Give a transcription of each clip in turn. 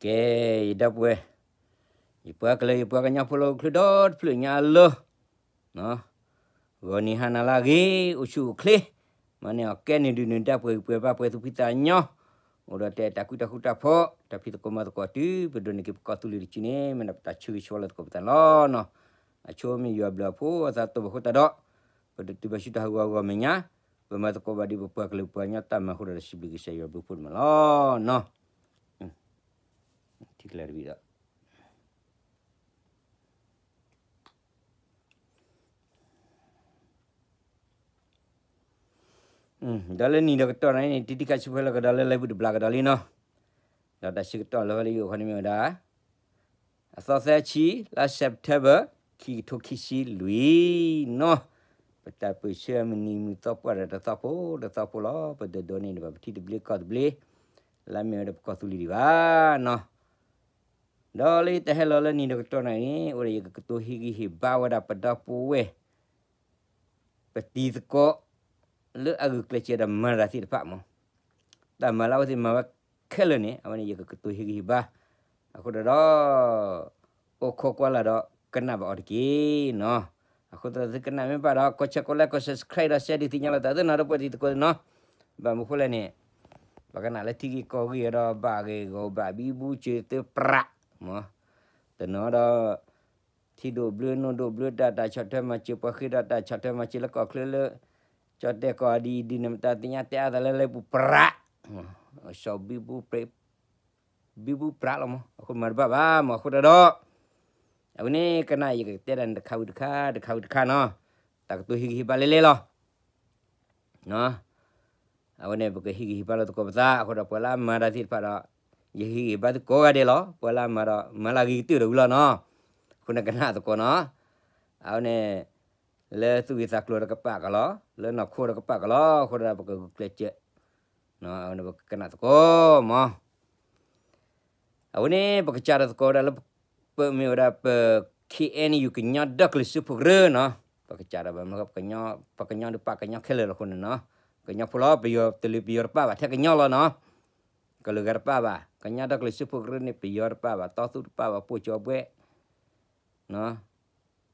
ကဲ, ယဒီပုၢ်ဝဲၢ်, ယပှၤကလုာ် ယပှၤကညီဖိလၢအိၣ်ချုးဒီတဖျၢၣ်ညါအလီၢ်, ဂီၤနံၤဟါနၤလၢအဂ့ၤ, အိၣ်ဆူၣ်အိၣ်ချ့, မၤန့ၢ်အီၣ်ကဲန့ၢ်ဒုၣ်န့ၢ်ဒါ ပှဲၤဂံၢ်ပှဲၤဘါ ပှဲၤသူၣ်ဖှံသးညီ, အိၣ်ဒီးတၢ်အဲၣ်တၢ်ကွံ တၢ်ဃူတၢ်ဖိး, တၢ်ဖံးသကိးမၤသကိးတုၤ ပဒိးန့ၢ်က့ၤပကီၢ်သူလ့ၤတစုန့ၣ် မ့ၢ်ဒၣ်ပတၢ်ဆၢဂ့ၤဆၢဝါလၢသကိးပသးန့ၣ်လီၤ. အဆိမ့ၢ်ယွၤဘျုးအဖိအသး တိၢ်ဘၣ်ဃိသတးဒီး ပဒိးတုၤဘၣ်ဆူတၢ်ဟးဂီၤအဂီၢ်မဲာ်ညါ, ပမၤသကိးဘၣ်ဒ်ပပှၤကလုာ်ပှၤကညီတၢ်မၤအဃိဒီး စံးဘျုးကစၢ်ယွၤဘျုးဖှိၣ်န့ၣ်လီၤ. ထံကျါတဘ့ၣ်ဒီး ဒီးလၢနံၤဒီးကတီၢ်န့ၣ် တံၤတံၤခါဆူဖဲလၢကဒီးလၢ လၢပူၤတဘျီကဒီးလံနီၤ, ဒီးတၢ်ဆၢကတီၢ်လၢဟီလၢယအိၣ်ခီန့ၣ်မ့ၢ်ဝဲဒၣ် အသီသၢဆံ လါ September ခံကထိခံဆံလွံၢ်နီၤ, ပတၢ်ပၢၢ်ဆၢမုၢ်နံၤမုၢ်သီပှၢ်ဒီးတသီဖိတသီဖိလီၤ. ပတဒိးန့ၢ်ဘၣ်ပထံတဘျ့ကီၢ်တဘျ့ လၢအမ့ၢ်ဝဲဒၣ်ပကီၢ်သူလ့ၤဒံးဘၣ်နီၤ. ဒီးလၢယတၢ်ဟဲလီၤလၢနံၤဒီးကတီၢ်န့ၣ်န့ၣ် အိၣ်ဒီးယကကတိၤဟ့ၣ်ဂံၢ်ဟ့ၣ်ဘါဝဲဒၣ်ပဒီပုၢ်ဝဲၢ် ပတံၤသကိး လၢအဂုာ်ကျဲးစၢးဒီးမၤတၢ်သ့ၣ်တဖၣ်မး, တၢ်မၤလၢအဝဲသ့ၣ်မၤဝဲခဲလၢာ်န့ၣ် အဝဲန့ၣ်ယကကတိၤဟ့ၣ်ဂံၢ်ဟ့ၣ်ဘါ, အဃိဒီး အိၣ်ခိးကွၢ်လၢ်ဒီးကနၣ်ဘၣ်အီၤတက့ၢ်နီၤ. အဃိသတးသုကနၣ်မ့ၢ်ဘၣ်ဒီး ကိးဆၢကိးlike ကိး subscribe ဒီး share ဒုးသ့ၣ်ညါလိာ်သးသုနီၤ ဒီပုၢ်ဝဲၢ်တံၤသကိးနီၤ. ဘၣ်မနုၤဃိလဲၣ်န့ၣ် ပကနၣ်လၢထံဂ့ၢ်ကီၢ်ဂ့ၢ်ဒီး ဘၣ်ဂ့ၢ်ဂီၢ် ဘၣ်ဘံဘူစၢၤသၢပြးမး, တနီၤဒီး ထံဒိၣ်ဘျၢ နိၣ်ဒိၣ်ဘျၢ တၢ်တၢ်ဆီၣ်ထွဲမၤစၢၤ ပှၤဃ့ဒီးတၢ်ဆီၣ်ထွဲမၤစၢၤလၢကီၢ်ချၢလၢ ကၠီၣ်တဲၣ်ကီၢ်အဒံအဒုန့ၣ် မတၤသ့ၣ်ညါတဲအါသးလၢလၢပူၤပြး, စီၤဘံဘူပြး ဘံဘူပြးလီၤမး, အဃိမၤတဘၣ်ဘၣ်မး အဃိတၢ်ဒီး အဝဲန့ၣ်ကနၣ် ယကတဲဒၣ်န့ၣ်တခါဝံၤတခါ တခါဝံၤတခါနီၤ, တၢ်ကတိၤဟ့ၣ်ဂံၢ်ဟ့ၣ်ဘါလဲၣ်လဲၣ်လီၤ. အဝဲန့ၣ် ပကဟ့ၣ်ဂံၢ်ဟ့ၣ်ဘါလိာ်သကိးပသး အဃိဒီးပှၤလၢအမၤတၢ်သ့ၣ်တဖၣ်ဒီး ယဟ့ၣ်ဂံၢ်ဟ့ၣ်ဘါသုကိးဂၤဒဲးလီၤ. ပှၤလၢအမၤဒီး မၤလၢအဂ့ၤကတၢၢ်ဒီးဝံၤလီၤနီၤ. အဃိန့ၣ်ကနၣ်သကိးနီၤ. အဝဲန့ၣ် လၢသူၣ်ဂ့ၢ်သးကျိၤဒီးကပာ်ကလီၤ, လၢနီၢ်ခိဒီးကပာ်ကလီၤ, အဃိဒီးပကဂုာ်ကျဲးစၢး အဝဲန့ၣ်ပကကနၣ်သကိးမး. အဝဲန့ၣ် ပကစးထီၣ်သကိးဝဲဒၣ်လၢ ပမ့ၢ်ဝဲဒၣ်ပ ခ့ၣ်အဲၣ်ယူၣ် ကညီဒီကလုာ်စၢဖှိၣ်ကရၢနီၤ, ပကစးထီၣ်ဘၣ်မနုၤ ပကညီဒုးပာ်ကညီခဲလၢာ်လီၤအဃိန့ၣ်နီၤ, ကညီဖိလီၤ, ပယီၤတလၢပယီၤတပာ်ဘၣ် ထဲကညီလီၤနီၤ, ကလုာ်ဂၤတပာ်ဘၣ်, ကညီဒီကလုာ်စၢဖှိၣ်ကရၢန့ၣ် ပယီၤတပာ်ဘၣ်, တီသူတပာ်ဘၣ်, ပိၢ်စှီၤဘှဲ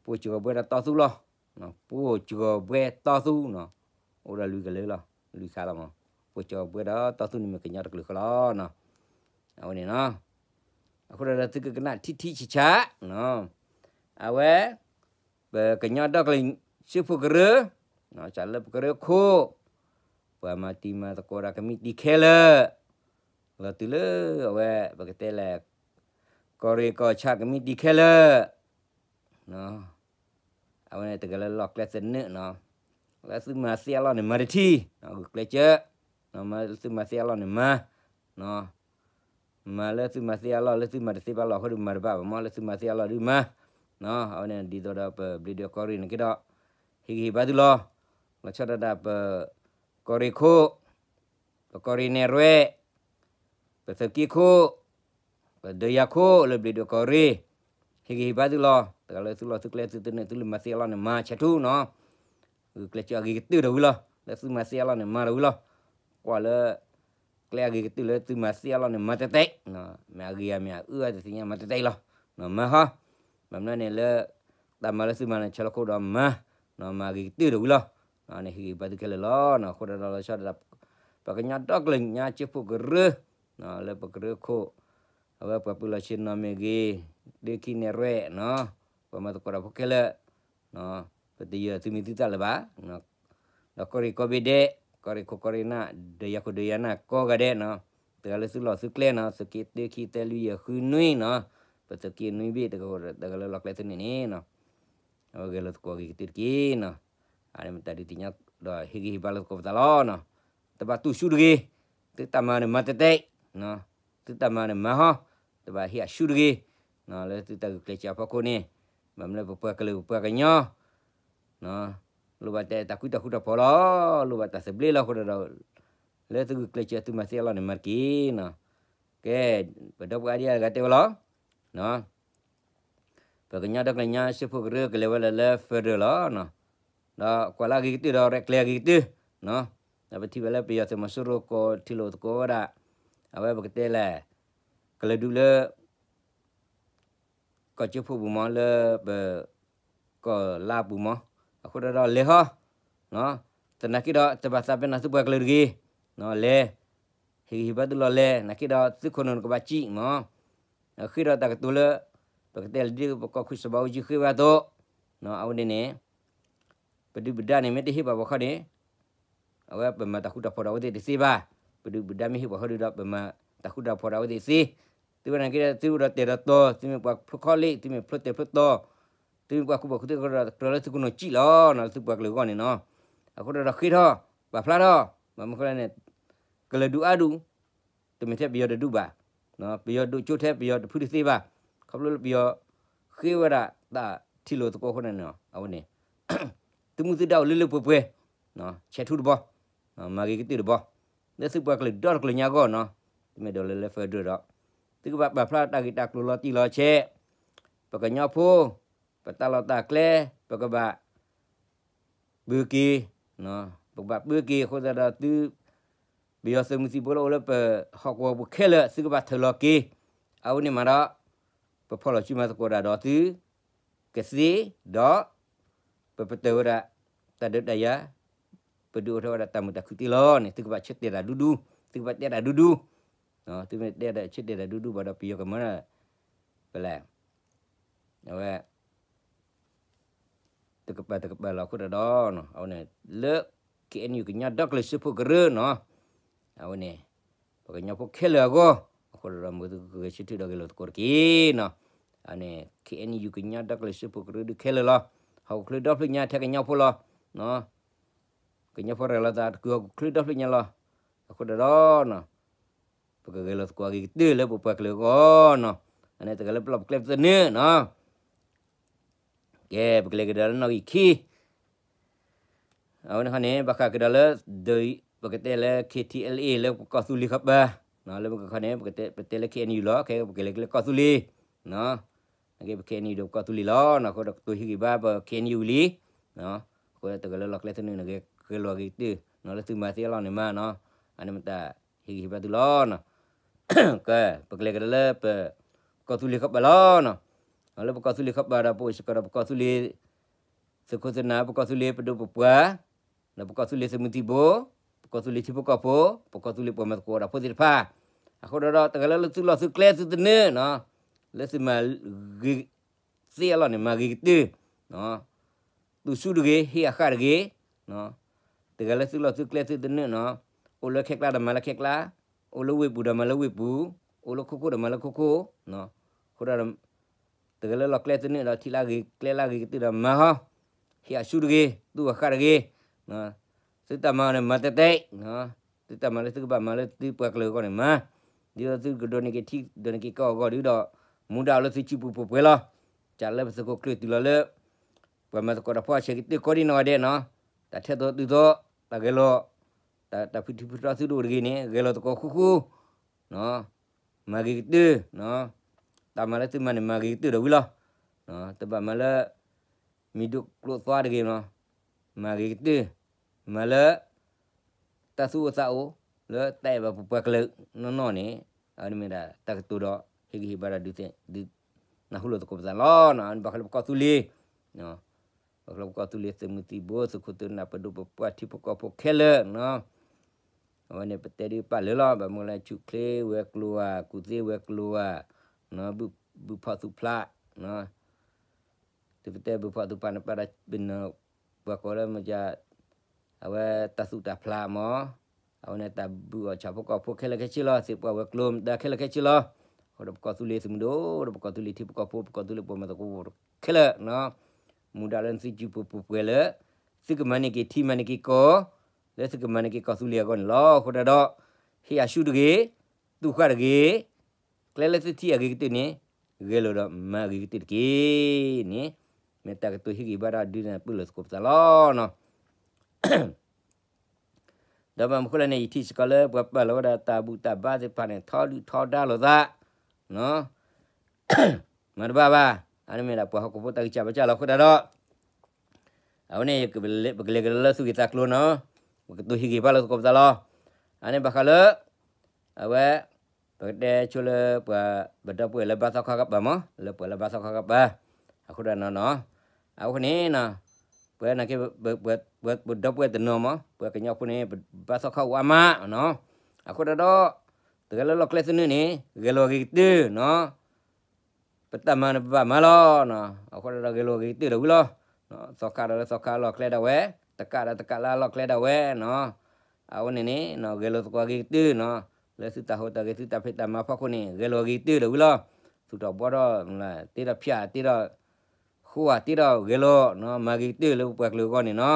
ပိၢ်စှီၤဘှဲဒီးတီသူလီၤ, ပိၢ်စှီၤဘှဲတီသူနီၤ, အိၣ်ဒီးလွံၢ်ကလုာ်လီၤ, လွံၢ်ခါလီၤမး, ပိၢ်စှီၤဘှဲဒီးတီသူန့ၣ်မ့ၢ်ကညီတကလုာ်ဃီလီၤနီၤ, အဝဲန့ၣ်နီၤ, အဃိဒီးသုကကနၣ်ထံထံဆးဆးနီၤ, အဝဲ ပကညီဒီကလုာ်စၢဖှိၣ်ကရၢ, စးလၢပကရၢခိၣ်, ပှၤမၤတံၤမၤသကိးဒီးကမံးတံာ်ခဲလၢာ်, လီၤတုၤလၢအဝဲ ပကတဲလဲၣ် ကီၢ်ရ့ၣ်ကီၢ်ဆၣ်ကမံးတံာ်ခဲလၢာ် အဝဲန့ၣ်တဂၤလၢလီၢ်ကျဲသနၢၣ်နီၤ, လၢသုမၤသ့အလီၢ်န့ၣ်မၤတထံၣ်, ဂုာ်ကျဲးစၢး, မၤလၢသုမၤသ့အလီၢ်န့ၣ်မၤ, မၤလၢသုမၤသ့အလီၢ် လၢသုမၤတသ့ဘၣ်လီၢ်အဃိဒီးမၤတဘၣ်ဘၣ်မး လၢသုမၤသ့အလီၢ်ဒုးမၤ, အဝဲန့ၣ်ဒ်သိးဒီးပဘျ့ဒွဲၣ်ကီၢ်ရ့ၣ်န့ၣ်က့ၤဒီး, ဟ့ၣ်ဂံၢ်ဟ့ၣ်ဘါသုလီၤ, လီၤဆီဒၣ်တၢ်ပ ကီၢ်ရ့ၣ်ခိၣ်, ပကီၢ်ရ့ၣ်နဲၣ်ရွဲၣ်, ပသုးက့ခိၣ်, ပဒၢယၤခိၣ်လၢဘျ့ဒွဲၣ်ကီၢ်ရ့ၣ်, ဟ့ၣ်ဂံၢ်ဟ့ၣ်ဘါသုလီၤ, တဂၤလၢသုလီၢ်သုကျဲသုသနၢၣ်သုလၢမၤသ့အလီၢ်န့ၣ်မၤဆဲးထူနီၤ, ဂုာ်ကျဲးစၢးအဂ့ၤကတၢၢ်ဒီးဝံၤလီၤ, လၢသုမၤသ့အလီၢ်န့ၣ်မၤဒီးဝံၤလီၤ, ကွၢ်လၢ ကျဲအဂ့ၤကတၢၢ်လၢသုမၤသ့အလီၢ်န့ၣ် မၤတဲတဲ, မ့ၢ်အဂ့ၤဧါမ့ၢ်အအၢအါတသ့ၣ်ညါ မၤတဲတဲလီၤ, မၤဟီ, ဘၣ်မနုၤန့ၣ်လၢ တၢ်မၤလၢသုမၤန့ၣ် ဆၢလီၤခိၣ်ဒီးမၤ, မၤဂ့ၤကတၢၢ်ဒီးဝံၤလီၤ, န့ၣ်ဟ့ၣ်ဂံၢ်ဘါသုခဲလၢာ်လီၤ, အဃိဒီးလီၤဆီဒၣ်တၢ် ပှၤကညီဒီကလုာ်ညါစၢဖှိၣ်ကရၢ, လၢပကရၢခိၣ်, အဝဲပှၤပၢၤလီၢ်ဆ့ၣ်နီၤမ့ၢ်ဂ့ၤ, ဒ့ခံနဲၣ်ရွဲၣ်, ပှၤမၤသကိးတၢ်ဖိခဲလၢာ် ပတယၢၤသုမံၤသုသးလၢၤဘၣ်, ဒီးကီၢ်ရ့ၣ်ကီၢ်ဘ့ၣ်ဒဲး, ကီၢ်ရ့ၣ်ခိၣ်ကီၢ်ရ့ၣ်နၢ်, ဒီးယၤခိၣ်ဒီးယၤနၢ်ကိးဂၤဒဲးနီၤ, တဂၤလၢသုလီၢ်သုကျဲနီၤ, သုးက့တၢခံသၢလွံၢ်ယဲၢ်ဃုနွံနီၤ, ပသုးက့နွံဘ့ၣ်တဂၤ တဂၤလၢလီၢ်ကျဲသုန့ၣ်န့ၣ်နီၤ, အဝဲဂဲၤလိာ်သကိးဂ့ၤကတၢၢ်တက့ၢ်နီၤ, အန့ၣ်မ့ၢ်တၢ်ဒုးသ့ၣ်ညါဒီးဟ့ၣ်ဂံၢ်ဟ့ၣ်ဘါလိာ်သကိးပသးလီၤနီၤ, တဘၣ်တူၢ်ဆူၣ်တဂ့ၤ, သုတၢ်မၤန့ၣ်မၤတဲတဲ, သုတၢ်မၤန့ၣ်မၤဟီ, တဘၣ်ဟ့ၣ်အဆူၣ်တဂ့ၤ, လၢသုတၢ်ဂုာ်ကျဲးစၢးအဖီခိၣ်န့ၣ်, ဘၣ်မနုၤလၢပပှၤကလုာ်ပပှၤကညီ လိၣ်ဘၣ်တၢ်အဲၣ်တၢ်ကွံတၢ်ဃူတၢ်ဖိးလီၤ, လိၣ်ဘၣ်တၢ်သဘျ့လီၤအဃိဒီး, လၢသုဂုာ်ကျဲးစၢးသုမၤသ့အလီၢ်န့ၣ်မၤတက့ၢ်နီၤ, ကဲ, ပဒီပုၢ်ဝဲၢ်အါဒံအါဂၤတဲဝဲလီၤ, ပကညီဒီကလုာ်ညါစၢဖှိၣ်ကရၢကလဲၤဝဲလၢလၢ federal လီၤ, ဒီးကွၢ်လၢအဂ့ၤကတၢၢ်ဒီးရဲၣ်ကျဲၤအဂ့ၤကတၢၢ်, ဒီးပထံၣ်ဘၣ်လၢပယီၤသုးမီၤစိရိၤကိးထံၣ်လိာ်သကိးဝဲဒၣ်, အဝဲပကတဲလဲၣ် ကလဲၤဒုးလၢ ကီၢ်ကၠိဖိပူၤမး လၢပ ကီၢ်လါပူၤမး, အဃိဒီးလဲၤဟီ, သနာ်က့ဒီး တဘၣ်သးပ့ၤနီၣ်သုပှၤကလုာ်တဂ့ၤ, လဲၤ, ဟ့ၣ်ဂံၢ်ဟ့ၣ်ဘါသုလီၤလဲၤ, နာ်က့ဒီးသုခိၣ်နူာ်ကဘၣ်စံၣ်မး, ဃ့ဒီးတၢ်ကတိၤလၢ ပကတဲလၢပကီၢ်ခိၣ်စီၤဘးအူကၠံဃ့ဝဲအသိး, အဝဲန့ၣ်န့ၣ် ပဒုၣ်ပဒါန့ၣ် မ့ၢ်တဟ့ၣ်ပှၤဘၣ်ခီန့ၣ် အဝဲပမၤတၢ်ဃူတၢ်ဖိးဒီးအဝဲသ့ၣ်တသ့ဘၣ်. ပဒုၣ်ပဒါမ့ၢ်ဟ့ၣ်ပှၤဃီဒီး ပမၤတၢ်ဃူတၢ်ဖိးဒီးအဝဲသ့ၣ်တသ့. သုဝဲနာ်က့ သုအိၣ်ဒီးတဲာ်ဒီးတီၤ, သုမ့ၢ်ပှၤဖျိးခီလ့ၣ်, သုမ့ၢ်ဖျိးတဲာ်ဖျိးတီၤ, သုမ့ၢ်ပှၤကူၣ်ဘၣ်ကူၣ်သ့ဒီး ကြၢးလၢသုခိၣ်နူာ်စံၣ်လီၤ, လၢသုပှၤကလုာ်အဂီၢ်န့ၣ်နီၤ. အဃိဒီးဃ့ထီၣ်, ပာ်ဖျါထီၣ်, ဘၣ်မနုၤဃိလဲၣ်န့ၣ် ကလုာ်ဒူၣ်အါဒူၣ် တမ့ၢ်ထဲပယီၤတဒူၣ်ဘၣ်, ပယီၤဒိၣ်ကၠိထဲပယီၤတဖုတသ့ဘၣ်, ခီဖျိလၢပယီၤ ဃ့ဝဲဒၣ်တၢ်ထံၣ်လိာ်သကိးအဃိန့ၣ် အဝဲန့ၣ် သုမူသုဒါအိၣ်လၢလၢပှဲၤပှဲၤ, ဆဲးထူတဘီ, မၤဂ့ၤကတၢၢ်တဘီ, လၢသုပှၤကလုာ်ဒီတကလုာ်ညါအဂီၢ်နီၤ, တမ့ၢ်ဒိးလၢလၢ federal ဒီး, သုကဘၣ်ပာ်ဖျါတၢ်ဂ့ၢ်တၢ်ကျိၤလီၤတံၢ်လီၤဆဲး, ပကညီဖိ, ပတၢ်လီၢ်တၢ်ကျဲ, ပကဘၣ် ပၢက့ၤ, ပကဘၣ်ပၢက့ၤအဃိသတးဒီးသု ပယီၤသုးမုၢ်သံၣ်ဘိလၢအိၣ်လၢပဟီၣ်ကဝီၤပူၤခဲလၢာ် သုကဘၣ်ထၢၣ်လီၤက့ၤ, အဝဲန့ၣ်မးဒီး ပဖီၣ်လီၤစုမၤသကိးတၢ်ဒီးသု ကသ့ဒီး ပပတုာ်ဝဲဒၣ် တၢ်ဒုးတၢ်ယၤ, ပဒုးအိၣ်ထီၣ်ဝဲဒၣ်တၢ်မုာ်တၢ်ခုၣ်သ့လီၤန့ၣ် သုကဘၣ်ဆၢတဲာ်တၢ်ဒူဒူ, သုကဘၣ်တဲတၢ်ဒူဒူ, သုမ့ၢ်တဲဒၣ်ဆၢတဲာ်တၢ်ဒူဒူဘၣ်ဒီး ပယီၤကမၤ ပလဲၣ်, အဝဲ တကပၤတကပၤလီၤအဃိသတးဒီး အဝဲန့ၣ် လၢ KNU ကညီဒီကလုာ်စၢဖှိၣ်ကရၢနီၤ, အဝဲန့ၣ် ပကညီဖိခဲလၢာ်အဂီၢ်, အဃိသတးဒီး မ်သုကဂဲၤဆၢထၢၣ်ဒီးဂဲၤလိာ်သကိးတက့ၢ်နီၤ, အဝဲန့ၣ် KNU ကညီဒီကလုာ်စၢဖှိၣ်ကရၢဒုးခဲလၢာ်လီၤ, ဟီၣ်ခိၣ်ချၢဒီဖျၢၣ်ညါထဲကညီဖိလီၤ, ကညီဖိရဲၣ်လီၤသးတကုာ်ဟီၣ်ခိၣ်ချၢဒီဖျၢၣ်ညါလီၤ, အဃိသတးဒီး ပကဂဲၤလိာ်သကိးအဂ့ၤကတၢၢ်လၢပပှၤကလုာ်အဂီၢ်နီၤ, အန့ၣ်တဂၤလၢပလီၢ်ပကျဲပသနၢၣ်နီၤ, ကဲ ပကလဲၤကဒီးလၢနီၣ်ဂံၢ်ခံ အဝဲန့ၣ်ခီန့ၣ် ဘၣ်ဃးကဒီးလၢ ပကတဲလၢ KTLA လၢပကီၢ်သူလ့ၤခီပၤ, လၢမုၢ်ကခီန့ၣ် ပတဲလၢ KNU လီၤ, ခဲပကလဲၤကလၢကီၢ်သူလ့ၤ, နက့ ပ KNU ဒီးပကီၢ်သူလ့ၤလီၤ, အဃိဒီးကတိၤဟ့ၣ်ဂံၢ်ဘါပ KNU လံ, အဃိတဂၤလၢလီၢ်ကျဲသနၢၣ်န့ၣ် ဂဲၤလိာ်အဂ့ၤကတၢၢ် လၢသုမၤသ့အလီၢ်န့ၣ်မးနီၤ, အန့ၣ်မ့ၢ်တၢ်ဟ့ၣ်ဂံၢ်ဟ့ၣ်ဘါသုလီၤ, ကဲ ပကလဲၤကဒီးလၢပ ကီၢ်သူလ့ၤခီပၤလီၤ, လၢပကီၢ်သူလ့ၤခီပၤဒီး ပအိၣ်စ့ၢ်ကီးဒီးပကီၢ်သူလ့ၤ သုးခိၣ်သုးနၢ် ပကီၢ်သူလ့ၤပဒိၣ်ပပှၢ်, ဒီးပကီၢ်သူလ့ၤသုးမုၢ်သံၣ်ဘိ, ပကီၢ်သူလ့ၤထံဖိကီၢ်ဖိ, ပကီၢ်သူလ့ၤပှၤမၤသကိးတၢ်ဖိသ့ၣ်တဖၣ်, အဃိဒီးတဂၤလၢလၢသုလီၢ်သုကျဲသုသနၢၣ်နီၤ, လၢသုမၤဂ့ၤသ့အလီၢ်န့ၣ် မၤဂ့ၤကတၢၢ်, သူၣ်ဆူၣ်တဂ့ၤ ဟ့ၣ်အဃၣ်တဂ့ၤ, တဂၤလၢသုလီၢ်သုကျဲသုသနၢၣ်နီၤ, အိၣ်လၢခဲကျါဒီးမၤလၢခဲကျါ, အိၣ်လၢဝ့ၢ်ပူၤဒီးမၤလၢဝ့ၢ်ပူၤ, အိၣ်လၢခိခိၣ်ဒီးမၤလၢခိခိၣ်, အဃိဒီး တဂၤလၢလီၢ်ကျဲသနၢၣ်ဒီးထံၣ်လၢအဂ့ၤကျဲလၢအဂ့ၤကတၢၢ်ဒီးမၤဟီ, ဟ့ၣ်အဆူၣ်တဂ့ၤ, သူၣ်အဃၣ်တဂ့ၤ, သုတၢ်မၤအီၤန့ၣ် မၤတဲတဲ, သုတၢ်မၤလၢသုကဘၣ်မၤလၢသုပှၤကလုာ်အဂီၢ်န့ၣ်မၤ, ဒ်သိးသုကဒိးန့ၢ်က့ၤထံ ဒိးန့ၢ်က့ၤကီၢ်အဂီၢ်ဒုဒီး မူဒါအိၣ်လၢသုစုပူၤပူၤပှဲၤလီၤ, တၢ်လၢပသုးခိၣ်ကျၢၢ်တုၤလီၤလၢ ပှၤမၤသကိးတၢ်ဖိအဆၢကတၢၢ်ကိးဒံနီၢ်ဂၤဒဲးနီၤ, တၢ်ထဲသိးတုၤသိး, တၢ်ဂဲၤလိာ်, တၢ်ဖုထံဖုထီသုတအိၣ်တဂ့ၤန့ၣ် ဂဲၤလိာ်သကိးဃူဃူ မၤဂ့ၤကတၢၢ်, တၢ်မၤလၢသုမၤန့ၣ် မၤဂ့ၤကတၢၢ်ဒီးဝံၤလီၤ, တဘၣ်မၤလၢ မံၤဒိၣ်ကျိၣ်သွါတဂ့ၤနီၤ, မၤဂ့ၤကတၢၢ်, မၤလၢ တၢ်သူၣ်အိၣ်သးအိၣ် လၢတၢ်အဲၣ်ဘၣ်ပပှၤကလုာ်နီၢ်နီၢ်န့ၣ်, အဝဲန့ၣ်မ့ၢ်ဒၣ်တၢ်ကတိၤဒီး ဟ့ၣ်ဂံၢ်ဟ့ၣ်ဘါဒီးဒုးသ့ၣ် ဒုးနၢ်ဟူလိာ်သကိးပသးလီၤ, ဘၣ်ဃးလၢပကီၢ်သူလ့ၤ ဘၣ်ဃးလၢပကီၢ်သူလ့ၤသုးမုၢ်သံၣ်ဘိ သုးခိၣ်သုးနၢ်ပဒိၣ်ပပှၢ်ထံဖိကီၢ်ဖိခဲလၢာ်, အဝဲန့ၣ်ပတဲဒ်ပာ်လၢာ်လီၤ, ဘၣ်မနုၤလဲၣ် ဆူၣ်ချ့ဝဲၤကျိၤဧါ, ကူၣ်သ့ဝဲၤကျိၤဧါ, ဘုၣ်ဖီၣ်သူၣ်ဖျး, သုပတဲဘုၣ်ဖီၣ်သူၣ်ဖျးန့ၣ် ပာ်ဒီး ပှၤကိးလၢမ့ၢ် အဝဲတၢ်သူၣ်တၢ်ဖျးမး, အဝဲန့ၣ်တၢ်ဘုၣ်အီၣ်ဆၣ်ဖိကီၢ်ဖိခဲလၢာ်ခဲဆ့လီၤ, သ့ၣ်ပှၢ်ဝဲၤကျိၤမတၤခဲလၢာ်ခဲဆ့လီၤ, အဃိဒီးပကီၢ်သူလ့ၤသုးမုၢ်ဒိၣ် ဒီးပကီၢ်သူလ့ၤထံဖိကီၢ်ဖိ ပကီၢ်သူလ့ၤပှၤမၤသကိးခဲလၢာ်, မူဒါလၢသုစုပူၤပူၤပှဲၤလၢ သုကမၤန့ၢ်က့ၤထံမၤန့ၢ်က့ၤကီၢ်, လၢသုကမၤန့ၢ်က့ၤကီၢ်သူလ့ၤအဂီၢ်န့ၣ်လီၤ, အဃိဒီး ဟ့ၣ်အဆူၣ်တဂ့ၤ, သူၣ်ဃၣ်တဂ့ၤ, ကျဲလၢသုထံၣ်အဂ့ၤကတၢၢ်န့ၣ် ဂဲၤလိာ်ဒီးမၤအဂ့ၤကတၢၢ်တက့ၢ်န့ၣ်, မ့ၢ်တၢ်ကတိၤဟ့ၣ်ဂံၢ်ဘါဒီးဒုးနၢ်ပၢၢ်လိာ်သကိးပသးလီၤ. ဒီးဘၣ်မနုၤဃိလဲၣ်န့ၣ် ယထံၣ်စ့ၢ်ကီးလၢပှၤပာ်လီၤဝဲဒၣ်တၢ်ဘူၣ်တၢ်ဘါသ့ၣ်တဖၣ်န့ၣ် ထီဒုၣ်ထီဒါလိာ်သး မၤတဘၣ်ဘၣ်, အန့ၣ်မ့ၢ်ဒၣ်ပှၤဟီၣ်ခိၣ်ဖိတၢ်ဂံၢ်စၢ်ဘါစၢ်လီၤအဃိသတးဒီး, အဝဲန့ၣ် ပကလဲၤကဒီးလၢသူၣ်ဂ့ၢ်သးကျိၤနီၤ, ပကတိၤဟ့ၣ်ဂံၢ်ဘါလိာ်သကိးပသးလီၤ. အန့ၣ်ဘၣ်ဃးလၢ အဝဲ ပကတဲဆိလၢပှၤ ပဒီပုၢ်ဝဲၢ်လၢဘါသီခါကပၤမး လၢပှၤလၢဘါသီခါကပၤ, အဃိဒီးနီၤနီၤ, အဃိန့ၣ်နီၤ, ပဝဲနာ်က့ ပဒီပုၢ်ဝဲၢ်တနီၤမး ပှၤကညီဖိန့ၣ် ပဘါသီခါအိၣ်အါမးနီၤ, အဃိဒီးဒီး တဂၤလၢလီၢ်ကျဲသနၢၣ်န့ၣ် ဂဲၤလိာ်အဂ့ၤကတၢၢ်နီၤ ပတၢ်မၤန့ၣ် ပဘၣ်မၤလီၤ. အဃိဒီးဂဲၤလိာ်အဂ့ၤကတၢၢ်ဒီးဝံၤလီၤ. သီခါဒီးလၢသီခါအလီၢ်ကျဲဒၣ်ဝဲ, တကးဒီးတကးလၢအလီၢ်ကျဲဒၣ်ဝဲနီၤ. အဝဲန့ၣ်န့ၣ် ဂဲၤလိာ်သကိးအဂ့ၤကတၢၢ်နီၤ, လၢသုတၢ်ဟူးတၢ်ဂဲၤသုတၢ်ဖံးတၢ်မၤဖီခိၣ်န့ၣ် ဂဲၤလိာ်အဂ့ၤကတၢၢ်ဒီးဝံၤလီၤ. သူၣ်ထီၣ်ဘှီထီၣ် တ့ထီၣ်ဖၠး တ့ထီၣ် ဃိဧါ တ့ထီၣ်ဂဲၤလိာ်နီၤ, မၤဂ့ၤကတၢၢ်လၢပပှၤကလုာ်အဂီၢ်န့ၣ်နီၤ.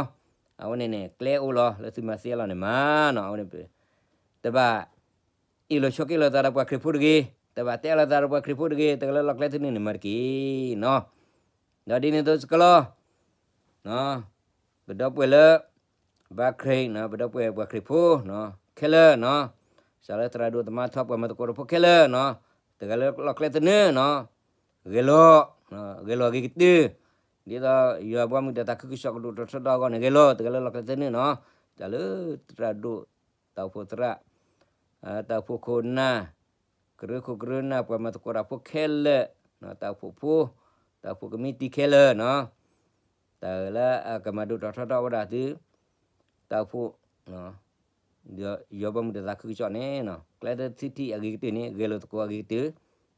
အဝဲန့ၣ်န့ၣ် ကျဲအိၣ်လီၤ လၢသုမၤသ့အလီၢ်န့ၣ်မၤနီၤ. အဝဲန့ၣ် တဘၣ် အ့ၣ်လိာ်ဆိးက့လိာ်သးဒီးပှၤခရံာ်ဖိတဂ့ၤ, တဘၣ်တဲအါလိာ်သးဒီးပှၤခရံာ်ဖိတဂ့ၤ, တဂၤလၢလီၢ်ကျဲသနၢၣ်န့ၣ်မၤတက့ၢ်နီၤ. ဒီးဒ်န့ၣ်အသိးစ့ၢ်ကီးလီၤ. ပဒီပုၢ်ဝဲၢ်လၢ ဘါခရံာ်နီၤ, ပဒီပုၢ်ဝဲၢ်ပှၤခရံာ်ဖိနီၤ, ခဲလၢာ်နီၤ, စးလၢသရၣ်ဒိၣ်သမါထီပှၤမၤသကိးတၢ်ဖိခဲလၢာ်နီၤ, တဂၤလၢလီၢ်ကျဲသနၢၣ်နီၤ, ဂဲၤလိာ်, ဂဲၤလိာ်အဂ့ၤကတၢၢ်, ဒ်သိးယွၤဘီမုၢ်ဒီးတၢ်သးခုကစီၣ်ကဒိၣ်ထီၣ်ထီထီၣ်အဂီၢ်န့ၣ် ဂဲၤလိာ်, တဂၤလၢလီၢ်ကျဲသနၢၣ်နီၤ, တၢ်လၢသရၣ်ဒိၣ်, တၢ်အိၣ်ဖှိၣ်သရၣ်, တၢ်အိၣ်ဖှိၣ်ခိၣ်နၢ်, ကရၢခိၣ်ကရၢနၢ်, ပှၤမၤသကိးတၢ်ဖိခဲလၢာ်, တၢ်အိၣ်ဖှိၣ်ဖိ, တၢ်အိၣ်ဖှိၣ်ကမံးတံာ်ခဲလၢာ်နီၤ, တၢ်လၢအကမၤဒိၣ်ထီၣ်ထီထီၣ်ဝဲဒၣ်သု, တၢ်အိၣ်ဖှိၣ် ယွၤဘီမုၢ်တၢ်သးခုကစီၣ်န့ၣ်နီၤ, ကျဲသထံၣ်အဂ့ၤကတၢၢ်န့ၣ် ဂဲၤလိာ်သကိးအဂ့ၤကတၢၢ်,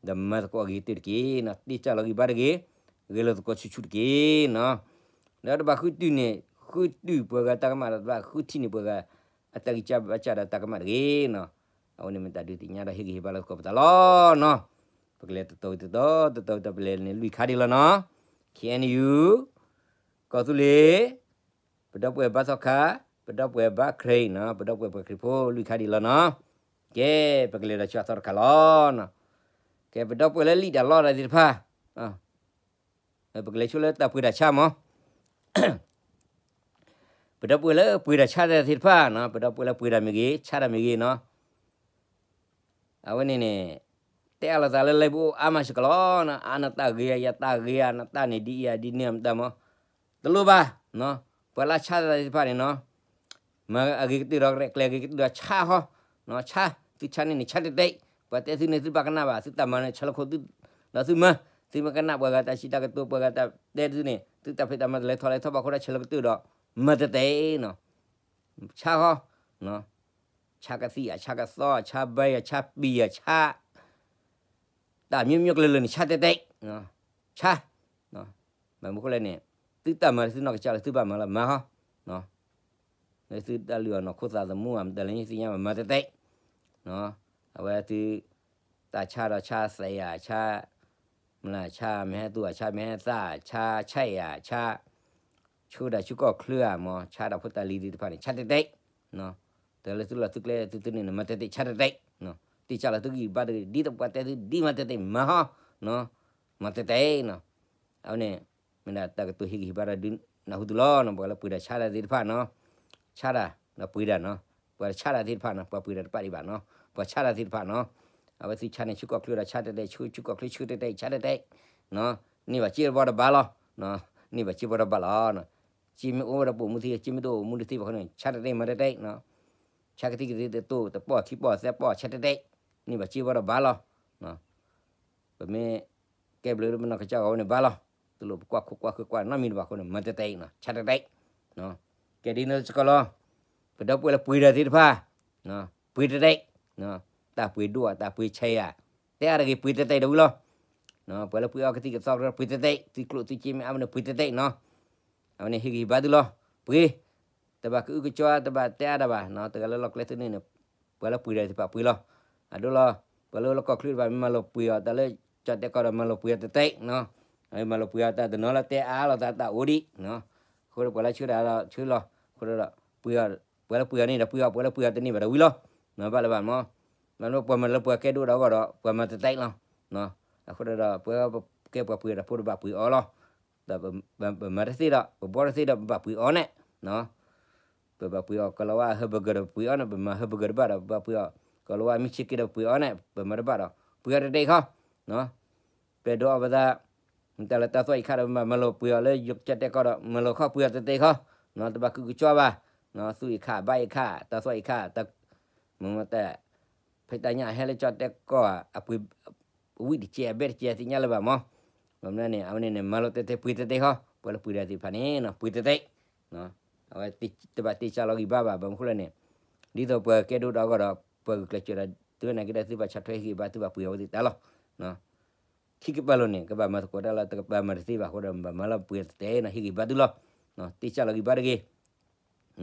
ဒီးမၤသကိးအဂ့ၤကတၢၢ်တက့ၢ်နီၤ, တ့ၢ်စၢ်လီၤဂံၢ်ဘါတဂ့ၤ, ဂဲၤလိာ်သကိးဆူၣ်ဆူၣ်တက့ၢ်နီၤ. ဒီးတဘၣ်ဃုတုၤန့ၣ် ဃုတုၤပှၤဂၤတၢ်ကမၣ်ဒီး တဘၣ်ဃုထံၣ်န့ၢ်ပှၤဂၤ အတၢ်ဂံၢ်စၢ်ဘါစၢ်ဒီးတၢ်ကမၣ်တဂ့ၤနီၤ. အဝဲန့ၣ်မ့ၢ်တၢ်ဒုးသ့ၣ်ညါဒီးဟ့ၣ်ဂံၢ်ဟ့ၣ်ဘါလီၤသကိးပသးလီၤနီၤ. ပကလဲၤတတီၤတတီၤ တတီၤတတီၤ ပလဲၤန့ၣ်လွံၢ်ခါဒံးလီၤနီၤ. K N U, ကီၢ်သူလ့ၤ, ပဒီပုၢ်ဝဲၢ်ဘါသီခါ, ပဒီပုၢ်ဝဲၢ်ဘါခရံာ်နီၤ, ပဒီပုၢ်ဝဲၢ်ပှၤခရံာ်ဖိလွံၢ်ခါဒံးလီၤနီၤ. ကဲ, ပကလဲၤဒီးဆူအသီတခါလီၤ. ကဲ, ပဒီပုၢ်ဝဲၢ်လၢလံာ်တၢ်လီတၢ်သ့ၣ်တဖၣ်, ပကလဲၤဆိလၢတၢ်ပှ့ၤတၢ်ဆါမး. ပဒီပုၢ်ဝဲၢ်လၢပှ့ၤတၢ်ဆါတၢ်သ့ၣ်တဖၣ်နီၤ, ပဒီပုၢ်ဝဲၢ်လၢပှ့ၤတၢ်မ့ၢ်ဂ့ၤ, ဆါတၢ်မ့ၢ်ဂ့ၤနီၤ. အဝဲန့ၣ်န့ၣ် တဲအါလိာ်သးလၢ live အိၣ်အါမးစ့ၢ်ကီးလီၤ. အါနတၢ်ဂ့ၤဧါ, ယတၢ်ဂ့ၤဧါ, နတၢ်န့ၣ်ဒ်အံၤဧါ, ဒ်န့ၣ်ဧါ, မတၤမး, တလိၣ်ဘၣ်. ပှၤလၢဆါတၢ်သ့ၣ်တဖၣ်န့ၣ်နီၤ, မၤအဂ့ၤကတၢၢ်ဒီး ရဲၣ်ကျဲၤအဂ့ၤကတၢၢ်ဒီးဆါဟီ, ဆါ, သုဆါန့ၢ်န့ၣ် ဆါတဲတဲာ်, ပှၤတဲသုန့ၣ် သုဘၣ်ကနၣ်ဘၣ်, သုတၢ်မၤန့ၣ် ဆၢလီၤခိၣ်သု, ဒီးသုမၤ, သုမ့ၢ်ကနၣ်ပှၤဂၤတၢ်စံးတၢ်ကတိၤ ပှၤဂၤတၢ်တဲသုန့ၣ် သုတၢ်ဖံးတၢ်မၤတလဲၤထီၣ်လဲၤထီဘၣ်အဃိဒီး ဆၢလီၤကတၢၢ်ဒီး မၤတဲတဲာ်နီၤ. ဆါဟီ, ဆါကသံၣ်ဧါ, ဆါကသီဧါ, ဆါဘဲဧါ, ဆါပံၤဧါ, ဆါ တၢ်မျိုးမျိုးကလုာ်ကလုာ်န့ၣ် ဆါတဲတဲာ်, ဆါ, ဘၣ်မနုၤအဃိလဲၣ်န့ၣ်, သုတၢ်မၤလၢသုနီၢ်ကစၢ်လၢသုဘၣ်မၤလီၤမၤဟီ, လၢသုတၢ်လုၢ်အီၣ်နီၢ်ခိသးသမူဧါ မတၤလဲၣ်န့ၣ်သ့ၣ်ညါဘၣ် မၤတဲတဲာ်, အဝဲသု တၢ်ဆါဒီးဆါသဲးဧါ, ဆါ မလၢဆါမ့ၢ်ဟဲသူၣ်ဧါ, ဆါမ့ၢ်ဟဲသၣ်, ဆါဆဲးဧါ, ဆါ ဆူဒၣ်ဆူကီၢ်ချၢဧါ, မ့ၢ်ဆါတၢ်ဖိတၢ်လံၤသ့ၣ်တဖၣ်န့ၣ် ဆါတဲတဲာ်, တၢ်လၢသုလီၢ်သုကျဲသုသုန့ၣ် မၤတဲတဲာ် ဆါတဲတဲာ်, တ့ၢ်စၢ်လီၤသုဂံၢ်ဘါတဂ့ၤ ဒ်သိးပှၤတဲသုဒ်မၤတဲတဲာ်မၤဟီ, မၤတဲတဲာ်နီၤ. အဝဲန့ၣ် မ့ၢ်ဒၣ်တၢ်ကတိၤဟ့ၣ်ဂံၢ်ဟ့ၣ်ဘါဒီးဒုးနၢ်ဟူသုလီၤနီၤ, ပှၤလၢပှ့ၤတၢ်ဆါတၢ်သ့ၣ်တဖၣ်နီၤ, ဆါတၢ် ဒီးပှ့ၤတၢ်နီၤ, ပှၤဆါတၢ်သ့ၣ်တဖၣ်နီၤ, ပှၤပှ့ၤတၢ်တပၣ်ဒံးဘၣ်နီၤ, ပှၤဆါတၢ်သ့ၣ်တဖၣ်နီၤ, အဝဲသုဆါန့ၣ် ဆူကီၢ်ချၢဒီးဆါတဲတဲာ်, ဆူ ဆူကီၢ်ချၢဆူတဲတဲာ် ဆါတဲတဲာ်, န့ၢ်ဘၣ်စ့တဘီတဘၣ်လီၤ, န့ၢ်ဘၣ်စ့တဘီတဘၣ်လီၤ. စ့မ့ၢ်အိၣ်ဝဲဒီးပိာ်မုၣ်သ့, စ့မ့ၢ်တအိၣ်မူတသ့ဘၣ်အဃိန့ၣ် ဆါတဲတဲာ်မၤတဲတဲာ်, ဆါကသံၣ်ကသ့တတိၢ် တပီၢ်ခံပီၢ်သၢပီၢ် ဆါတဲတဲာ်, န့ၢ်ဘၣ်စ့တဘီတဘၣ်လီၤ. ပမ့ၢ်ကဲဘျုးလၢပနီၢ်ကစၢ်ဂီၢ်ဝဲန့ၣ်ဘၣ်လီၤ. တလိၣ်ပကွၢ်ခိၣ်ကွၢ်ဃၢကွၢ်နီတမံၤတဘၣ်အဃိန့ၣ် မၤတဲတဲာ်နီၤ, ဆါတဲတဲာ်, ကဲဒ်န့ၣ်စ့ၢ်ကီးလီၤ. ပဒီပုၢ်ဝဲၢ်လၢပှ့ၤတၢ်သ့ၣ်တဖၣ်, ပှ့ၤတဲတဲာ်, တၢ်ပှ့ၤဒိၣ်ဧါ တၢ်ပှ့ၤဆဲးဧါ, တဲအါတဂ့ၤ ပှ့ၤတဲတဲာ်ဒီးဝံၤလီၤ. ပှၤလၢပှ့ၤအီကသံၣ်ကသီ ပှ့ၤတဲတဲာ်, သုကျိၣ်သုစ့မ့ၢ်အါဝဲန့ၣ် ပှ့ၤတဲတဲာ်နီၤ. အဝဲန့ၣ်ဟ့ၣ်ဂံၢ်ဟ့ၣ်ဘါသုလီၤ. ပှ့ၤ, တဘၣ်ကအုကကွၢ် တဘၣ်တဲအါတၢ်ဘၣ်, တဂၤလၢလီၢ်ကျဲသနၢၣ်န့ၣ် ပှၤလၢပှ့ၤတၢ်သ့ၣ်တဖၣ်ပှ့ၤလီၤ. အဒိလီၤ, ပှၤလၢလၢကီၢ်ချၢတဖၣ် မ့ၢ်မၤလီၤပှ့ၤအီၤ တၢ်လၢကၠီၣ်တဲာ်ကီၢ်ဒီး မၤလီၤပှ့ၤအီၤတဲတဲာ်နီၤ. မၤလီၤပှ့ၤအီၤတၢ်တနီၤလၢတဲအါလိာ်သးတၢ်အိၣ်ဒံး, အဃိဒီးပှၤလၢဆှၢတၢ်ဒီးဆှၢလီၤ, အဃိဒီး ပှ့ၤအီၤ, ပှၤလၢပှ့ၤအီၤန့ၣ်ဒီးပှ့ၤအီၤ, ပှၤလၢပှ့ၤအီၤတန့ၢ်ဘၣ်ဒီးဝံၤလီၤ. ဘၣ်လၢၤဘၣ်မး, မ့ၢ်ပှၤမၤလၢပှၤကဲဒိၣ်ဒီးအဂီၢ်ဒီး ပှၤမၤတဲတဲာ်လီၤ. အဃိဒီး ပှၤကဲပှၤပှ့ၤတၢ်ဖိတဘၣ်ပှ့ၤအီၤလီၤ. ဒီးပမၤတသ့ဒီး ပဘှီတသ့ဒီး ပဘၣ်ပှ့ၤအီၤန့ၣ်, ပဘၣ်ပှ့ၤအီၤ ကီၤလၤဝါ ဟၢဘၢၣ်ကၢၢ်ဒီးပှ့ၤအီၤန့ၣ်, ပမၤဟၢဘၢၣ်ကၢၢ်တဘၣ်ဒီး ပဘၣ်ပှ့ၤအီၤ ကီၤလၤဝါ မ့ၢ်ဆ့က့ဒီးပှ့ၤအီၤန့ၣ်, ပမၤတဘၣ်ဒီး ပှ့ၤအီၤတဲတဲာ်ခီ, ပဲဒိးအီၣ်ပသး, မတၤလၢတၢ်သွီၣ်အံၤခါဒီး မၤလီၤပှ့ၤအီၤလၢယကၠီၣ်တဲာ်ကီၢ်ဒီး မၤလီၤခီပှ့ၤအီၤတဲတဲာ်ခီ, တဘၣ်ကအုကကွၢ်ဘၣ်, သူၣ်အံၤခါ ဘၣ်အံၤခါ တၢ်သွီၣ်အံၤခါ, မ့ၢ်မတၤ ဖဲတၢ်ညါအဟဲလၢကၠီၣ်တဲၣ်ကီၢ်ဧါ, အပှ့ၤ, ဝံၣ်တကဲးအဘဲၣ်တကဲးသ့ၣ်ညါလၢၤဘၣ်မး, မ့ၢ်န့ၣ် အဝဲန့ၣ်န့ၣ် မၤလိတ့ၢ်တ့ၢ်ပှ့ၤတ့ၢ်တ့ၢ်ဃီ, ပှၤလၢပှ့ၤဒၣ်သ့ၣ်တဖၣ်န့ၣ် ပှ့ၤတ့ၢ်တ့ၢ်, အဝဲတဘၣ်တ့ၢ်စၢ်လီၤဂံၢ်ဘါဘၣ်, ဘၣ်မနုၤဃိလဲၣ်န့ၣ်, ဒ်သိးပှၤကဲဒိၣ်ဒီးအဂီၢ်ဒီး ပှၤဂုာ်ကျဲးစၢးဒီး သုဝဲန့ၣ်က့ဒီး သုဘၣ်ဆီၣ်ထွဲဟ့ၣ်ဂံၢ်ဘါ သုဘၣ်ပှ့ၤအဝဲသ့ၣ်တၢ်လီၤ ခံကပၤလိၤန့ၣ် ကဘၣ်မၤသကိးတၢ်လီၤ, တကပၤမၤတသ့ဘၣ်အဃိဒီး ဘၣ်မၤလီၤပှ့ၤတ့ၢ်တ့ၢ်နီၤ, ဟ့ၣ်ဂံၢ်ဘါသုလီၤ, တ့ၢ်စၢ်လီၤဂံၢ်ဘါတဂ့ၤ,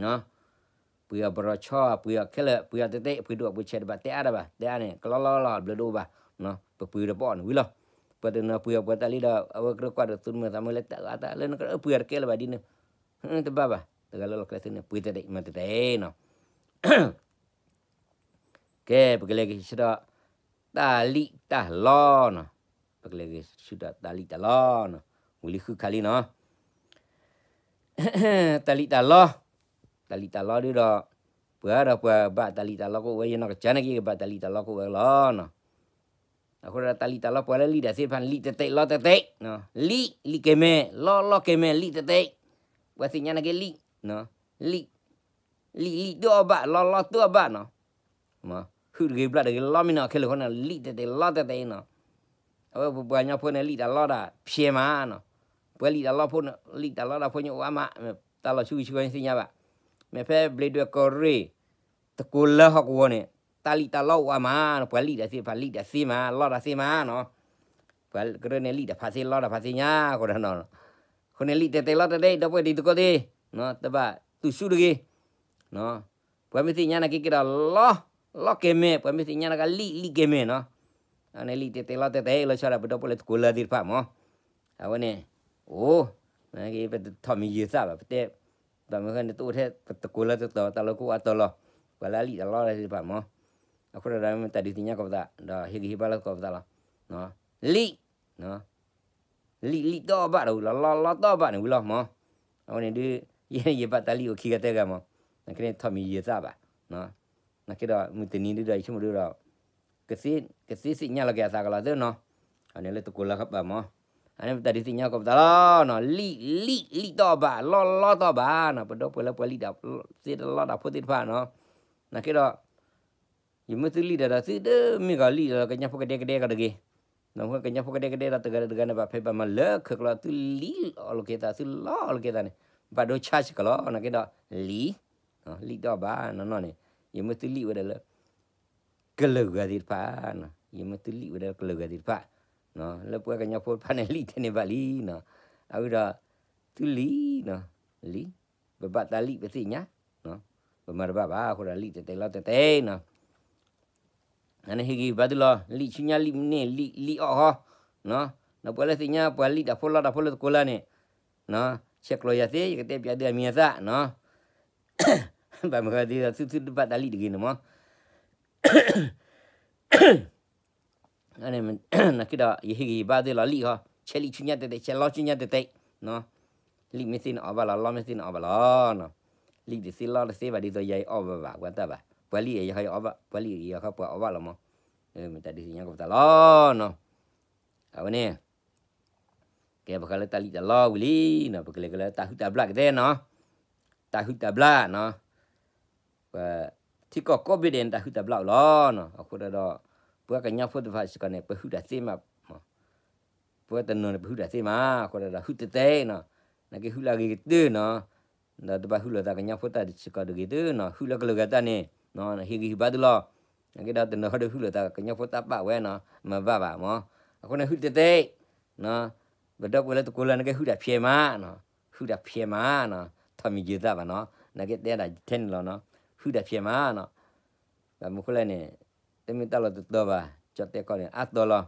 ပှ့ၤအီၤဘရီဆီ, ပှ့ၤအီၤခဲလၢာ်, ပှ့ၤအီၤတ့ၢ်တ့ၢ်, ပှ့ၤဒိၣ်ပှ့ၤဆံး တဘၣ်တဲအါတၢ်ဘၣ်, တဲအါန့ၣ် ကလီလီလီၤ ဘျၢဒိၣ်ဘၣ်, ပပှ့ၤတပီၣ်န့ၣ်ဝံၤလီၤ, ပှၤတနီၤပှ့ၤအီၤပှၤတၢ်လံဒီး အဝဲကရၢကွၢ်ဒီးသူၣ်မုာ်သးမုာ်လၢတၢ်အါတၢ်လၢနကရၢပှ့ၤအီၤတကဲလၢၤဘၣ်ဒ်န့ၣ်, တဘၣ်ဘၣ်, တဂၤလၢလီၢ်ကျဲသုန့ၣ် ပှ့ၤတ့ၢ်တ့ၢ် မၤတ့ၢ်တ့ၢ်နီၤ ကဲ ပကလဲၤက့ၤဆူဒီး တၢ်လံၣ်တၢ်လီနီၤ, ပကလဲၤက့ၤဆူဒီးတၢ်လံၣ်တၢ်လီနီၤ, ဝံၤလံဃုခါလံနီၤ, တၢ်လံၣ်တၢ်လီ, တၢ်လံၣ်တၢ်လီဒုဒီး ပှၤဒီးပှၤဘၣ်တၢ်လံၣ်တၢ်လီကအိၣ်ဝဲ ယနီၢ်ကစၢ်န့ၣ်က့ ကဘၣ်တၢ်လံၣ်တၢ်လီကအိၣ်ဝဲလီၤနီၤ, အဃိဒီးတၢ်လံၣ်တၢ်လီပှၤလၢလံၣ်တၢ်သ့ၣ်တဖၣ်န့ၣ် လံၣ်တ့ၢ်တ့ၢ်လီတ့ၢ်တ့ၢ်, လံၣ် လံၣ်ကဲၤမဲာ် လီလီကဲၤမဲာ် လံၣ်တ့ၢ်တ့ၢ်, ပှၤသ့ၣ်ညါန့ၣ်က့လံၣ်, လံၣ် လံၣ်လံၣ်တအီၣ်ဘၣ် လီလီတအီၣ်ဘၣ်နီၤ, ဟုၣ်တဂ့ၤဘျၣ်တဂ့ၤ လီမ့ၢ်နီၤခဲလၢာ်ဃိန့ၣ် လံၣ်တ့ၢ်တ့ၢ်လီတ့ၢ်တ့ၢ်နီၤ, အဝဲပပှၤကညီဖိန့ၣ် လံၣ်တၢ်လီဒၣ်ဖျဲးမးနီၤ, ပှၤလံၣ်တၢ်လီဖိန့ၣ် လံၣ်တၢ်လီဒၣ်ဖိညိၣ်အိၣ်အါမး, တၢ်လီၤဆူဂံၢ်ဆူဂီၤသ့ၣ်ညါဘၣ်, မ့ၢ်ဖဲဘျ့ဒွဲၣ်ကီၢ်ရ့ၣ် တကိးလၢဟီၣ်ကဝီၤန့ၣ် တၢ်လံၣ်တၢ်လီအိၣ်အါမးနီၤ, ပှၤလံၣ်တၢ်သ့ၣ်တဖၣ် လံၣ်တၢ်သ့မး လီတၢ်သ့မးနီၤ, ပှၤကရၢန့ၣ် လံၣ်တၢ်ဖးသ့လီတၢ်ဖးသ့ညါအဃိဒီးနီၤ, အဃိန့ၣ် လံၣ်တ့ၢ်တ့ၢ်လီတ့ၢ်တ့ၢ် ဒီပုၢ်ဝဲၢ်တံၤသကိးသ့ၣ်, တဘၣ်သူၣ်ဆူၣ်တဂ့ၤ, ပှၤမ့ၢ်သ့ၣ်ညါန့ၣ်က့က့ဒီး လီ လီကဲၤမဲာ်, ပှၤမ့ၢ်သ့ၣ်ညါန့ၣ်က့လံၣ် လံၣ်ကဲၤမဲာ်နီၤ, အန့ၣ်လံၣ်တ့ၢ်တ့ၢ်လီတ့ၢ်တ့ၢ် လီၤဆီဒၣ်ပဒီပုၢ်ဝဲၢ်လၢတကိးလၢသ့ၣ်တဖၣ်မး, အဝဲန့ၣ်, အိၣ်, ပတထီၣ်မံၤယၢၤသၣ်ဘၣ် ပတဲ, ဘၣ်မနုၤဃိန့ၣ် တအိၣ်ထဲပတကိးလၢတတီၤ တၢ်လီၢ်ကအိၣ်အါတီၤလီၤ, ပှၤလၢအလံၣ်တၢ်လီသ့ၣ်တဖၣ်မး, အဃိဒီးမ့ၢ်တၢ်ဒုးသ့ၣ်ညါကိးပသး ဒီးဟ့ၣ်ဂံၢ်ဟ့ၣ်ဘါလၢကိးပသးလီၤ, လံၣ် လံၣ် လံၣ်တအီၣ်ဘၣ်ဒီးဝံၤလီၤ လီ လီတအီၣ်ဘၣ်န့ၣ်ဝံၤလီၤမး, အဝဲန့ၣ်ဒုး, ယဘၣ်တၢ်လံၣ်အိၣ်ခံဂၤသၢဂၤမး, နာ်က့န့ၣ်ထီၣ်မံၤယၢၤသၣ်ဘၣ်, နာ်က့ဒီးမုၢ်တနံၤဒုဒီး ယဆိကမိၣ်ဒုဒီး, ကသ့သ့ၣ်ညါလီၤက့ၤအသးကလီၤသ့နီၤ, အန့ၣ်လၢတကိးလၢကပၤမး, အန့ၣ်ပတၢ်ဒုးသ့ၣ်ညါကိးပသးလီၤနီၤ, လံၣ် လံၣ် လံၣ်တအီၣ်ဘၣ် လီ လီတအီၣ်ဘၣ်နီၤ, ပဒီပုၢ်ဝဲၢ်လၢပှၤလံၣ်တၢ်သ့တလီတၢ်ဖိသ့ၣ်တဖၣ်နီၤ, နာ်က့ဒီး ယမ့ၢ်သုလံၣ်ဒီး သုတမ့ၢ်ကီးလံၣ်ဒီး ကညီဖိကဒဲကဒဲကီးတဂ့ၤ, ဒီးကညီဖိကဒဲကဒဲဒီး တဂၤဒီးတဂၤန့ၣ် ဘၣ်ဖဲဘၣ်မၤလၢခံကလီၤ သုလံၣ်အီၤလိာ်က့ၤသး သုလီအီၤလိာ်က့ၤသးန့ၣ်, ဘၣ်ဒိဆါစ့ၢ်ကီးလီၤ, နာ်က့ဒီး, လံၣ်, လံၣ်တအီၣ်ဘၣ်နီၢ်နီၢ်န့ၣ်, ယမ့ၢ်သုလံၣ်ဝဲဒၣ်လၢ ကလုာ်ဂၤသ့ၣ်တဖၣ်, ယမ့ၢ်သုလံၣ်ဝဲဒၣ်လၢကလုာ်ဂၤသ့ၣ်တဖၣ်, လၢပှၤကညီဖိတဖၣ်န့ၣ် လံၣ်ထဲန့ၣ်ဘၣ်လံနီၤ, အဝဲဒီး, သုလံၣ်, လံၣ်, ပဘၣ်တၢ်လံၣ်ပသ့ၣ်ညါ, ပမၤတဘၣ်ဘၣ် အဃိဒီးလံၣ်တ့ၢ်တ့ၢ်လီတ့ၢ်တ့ၢ်နီၤ အန့ၣ်ဟ့ၣ်ဂံၢ်ဟ့ၣ်ဘါသုလီၤ, လံၣ်ဆူညါလံၣ်မုၢ်န့ၢ် လံၣ် လံၣ်အီၣ်ဃီ, ဒီးပှၤလၢသ့ၣ်ညါပှၤလံၣ်တၢ်ဖိလီတၢ်ဖိလၢတကိးလၢန့ၣ်, ဆဲးကျိးယၤသ့ ယကတဲပျးသုအမံၤအသၣ်နီၤ, ဘၣ်မုၢ်ဂၤဒ်သိးသုသုတဘၣ်တၢ်လံၣ်တဂ့ၤန့ၣ်မး နာ်က့ဒီး ယဟ့ၣ်ဂံၢ်ဟ့ၣ်ဘါသုလီၤလံၣ်ဃီ, ဆဲးလံၣ်ဆူညါတ့ၢ်တ့ၢ် ဆဲးလီဆူညါတ့ၢ်တ့ၢ်, လံၣ်မ့ၢ်သ့န့ၣ်အီၣ်ဘၣ်လီၤ, လီမ့ၢ်သ့န့ၣ်အီၣ်ဘၣ်လီၤ, လံၣ်တသ့လီတသ့ဘၣ်ဒ်သိးယၤအံၤအီၣ်ဘၣ်ဘၣ် ပှၤတၢ်ဘၣ်, ပှၤလံၣ်အံၤယၤဃီအီၣ်ဘၣ်, ပှၤလံၣ်အံၤယၤဃီပှၤအီၣ်ဘၣ်လီၤမး, မ့ၢ်တၢ်ဒုးသ့ၣ်ညါကပသးလီၤနီၤ, အဝဲန့ၣ် ကဲပဃီလၢတၢ်လံၣ်တၢ်လီဝံၤလံနီၤ, ပကလဲၤကလၢတၢ်ဟုၣ်တၢ်ဘျၣ်ကသ့နီၤ, တၢ်ဟုၣ်တၢ်ဘျၣ်နီၤ, ပထံကီၢ်ကိးဘ့ၣ်ဒဲးန့ၣ် တၢ်ဟုၣ်တၢ်ဘျၣ်အိၣ်လီၤနီၤ, အဃိဒီး ပှၤကညီဖိသ့ၣ်တဖၣ်စ့ၢ်ကီးန့ၣ် ပဟုၣ်တၢ်သ့မး, ပှၤတနီၤန့ၣ် ပဟုၣ်တၢ်သ့မး, အဃိဒီး ဟုၣ်တ့ၢ်တ့ၢ်နီၤ, နာ်က့ဟုၣ်လၢအဂ့ၤကတၢၢ်နီၤ, ဒီးတဘၣ်ဟုၣ်လိာ်သးကညီဖိတၢ်စ့ၢ်ကီးတဂ့ၤသုနီၤ, ဟုၣ်လၢကလုာ်ဂၤတၢ်န့ၣ်, ဟ့ၣ်ဂံၢ်ဟ့ၣ်ဘါသုလီၤ, နာ်က့ဒီးတနီၤဃီဒီးဟုၣ်လိာ်သးကညီဖိတၢ်ဘၣ်ဝဲနီၤ, မၤဘၣ်ဘၣ်မး, အဃိန့ၣ်ဟုၣ်တ့ၢ်တ့ၢ် ပဒီပုၢ်ဝဲၢ်လၢတကိးလၢန့ၣ်က့ဟုၣ်တၢ်ဖျဲးမးနီၤ, ဟုၣ်တၢ်ဖျဲးမးနီၤ, ထီၣ်မံၤယၢၤသၣ်ဘၣ်နီၤ, နာ်က့တဲဒၣ်ထဲန့ၣ်လီၤနီၤ, ဟုၣ်တၢ်ဖျဲးမးနီၤ, ဘၣ်မနုၤဃိလဲၣ်န့ၣ်, တမ့ၢ်တၢ်လီၢ်တတီၤဘၣ်, ကၠီၣ်တဲၣ်ကီၢ်န့ၣ် အါတီၤလီၤ,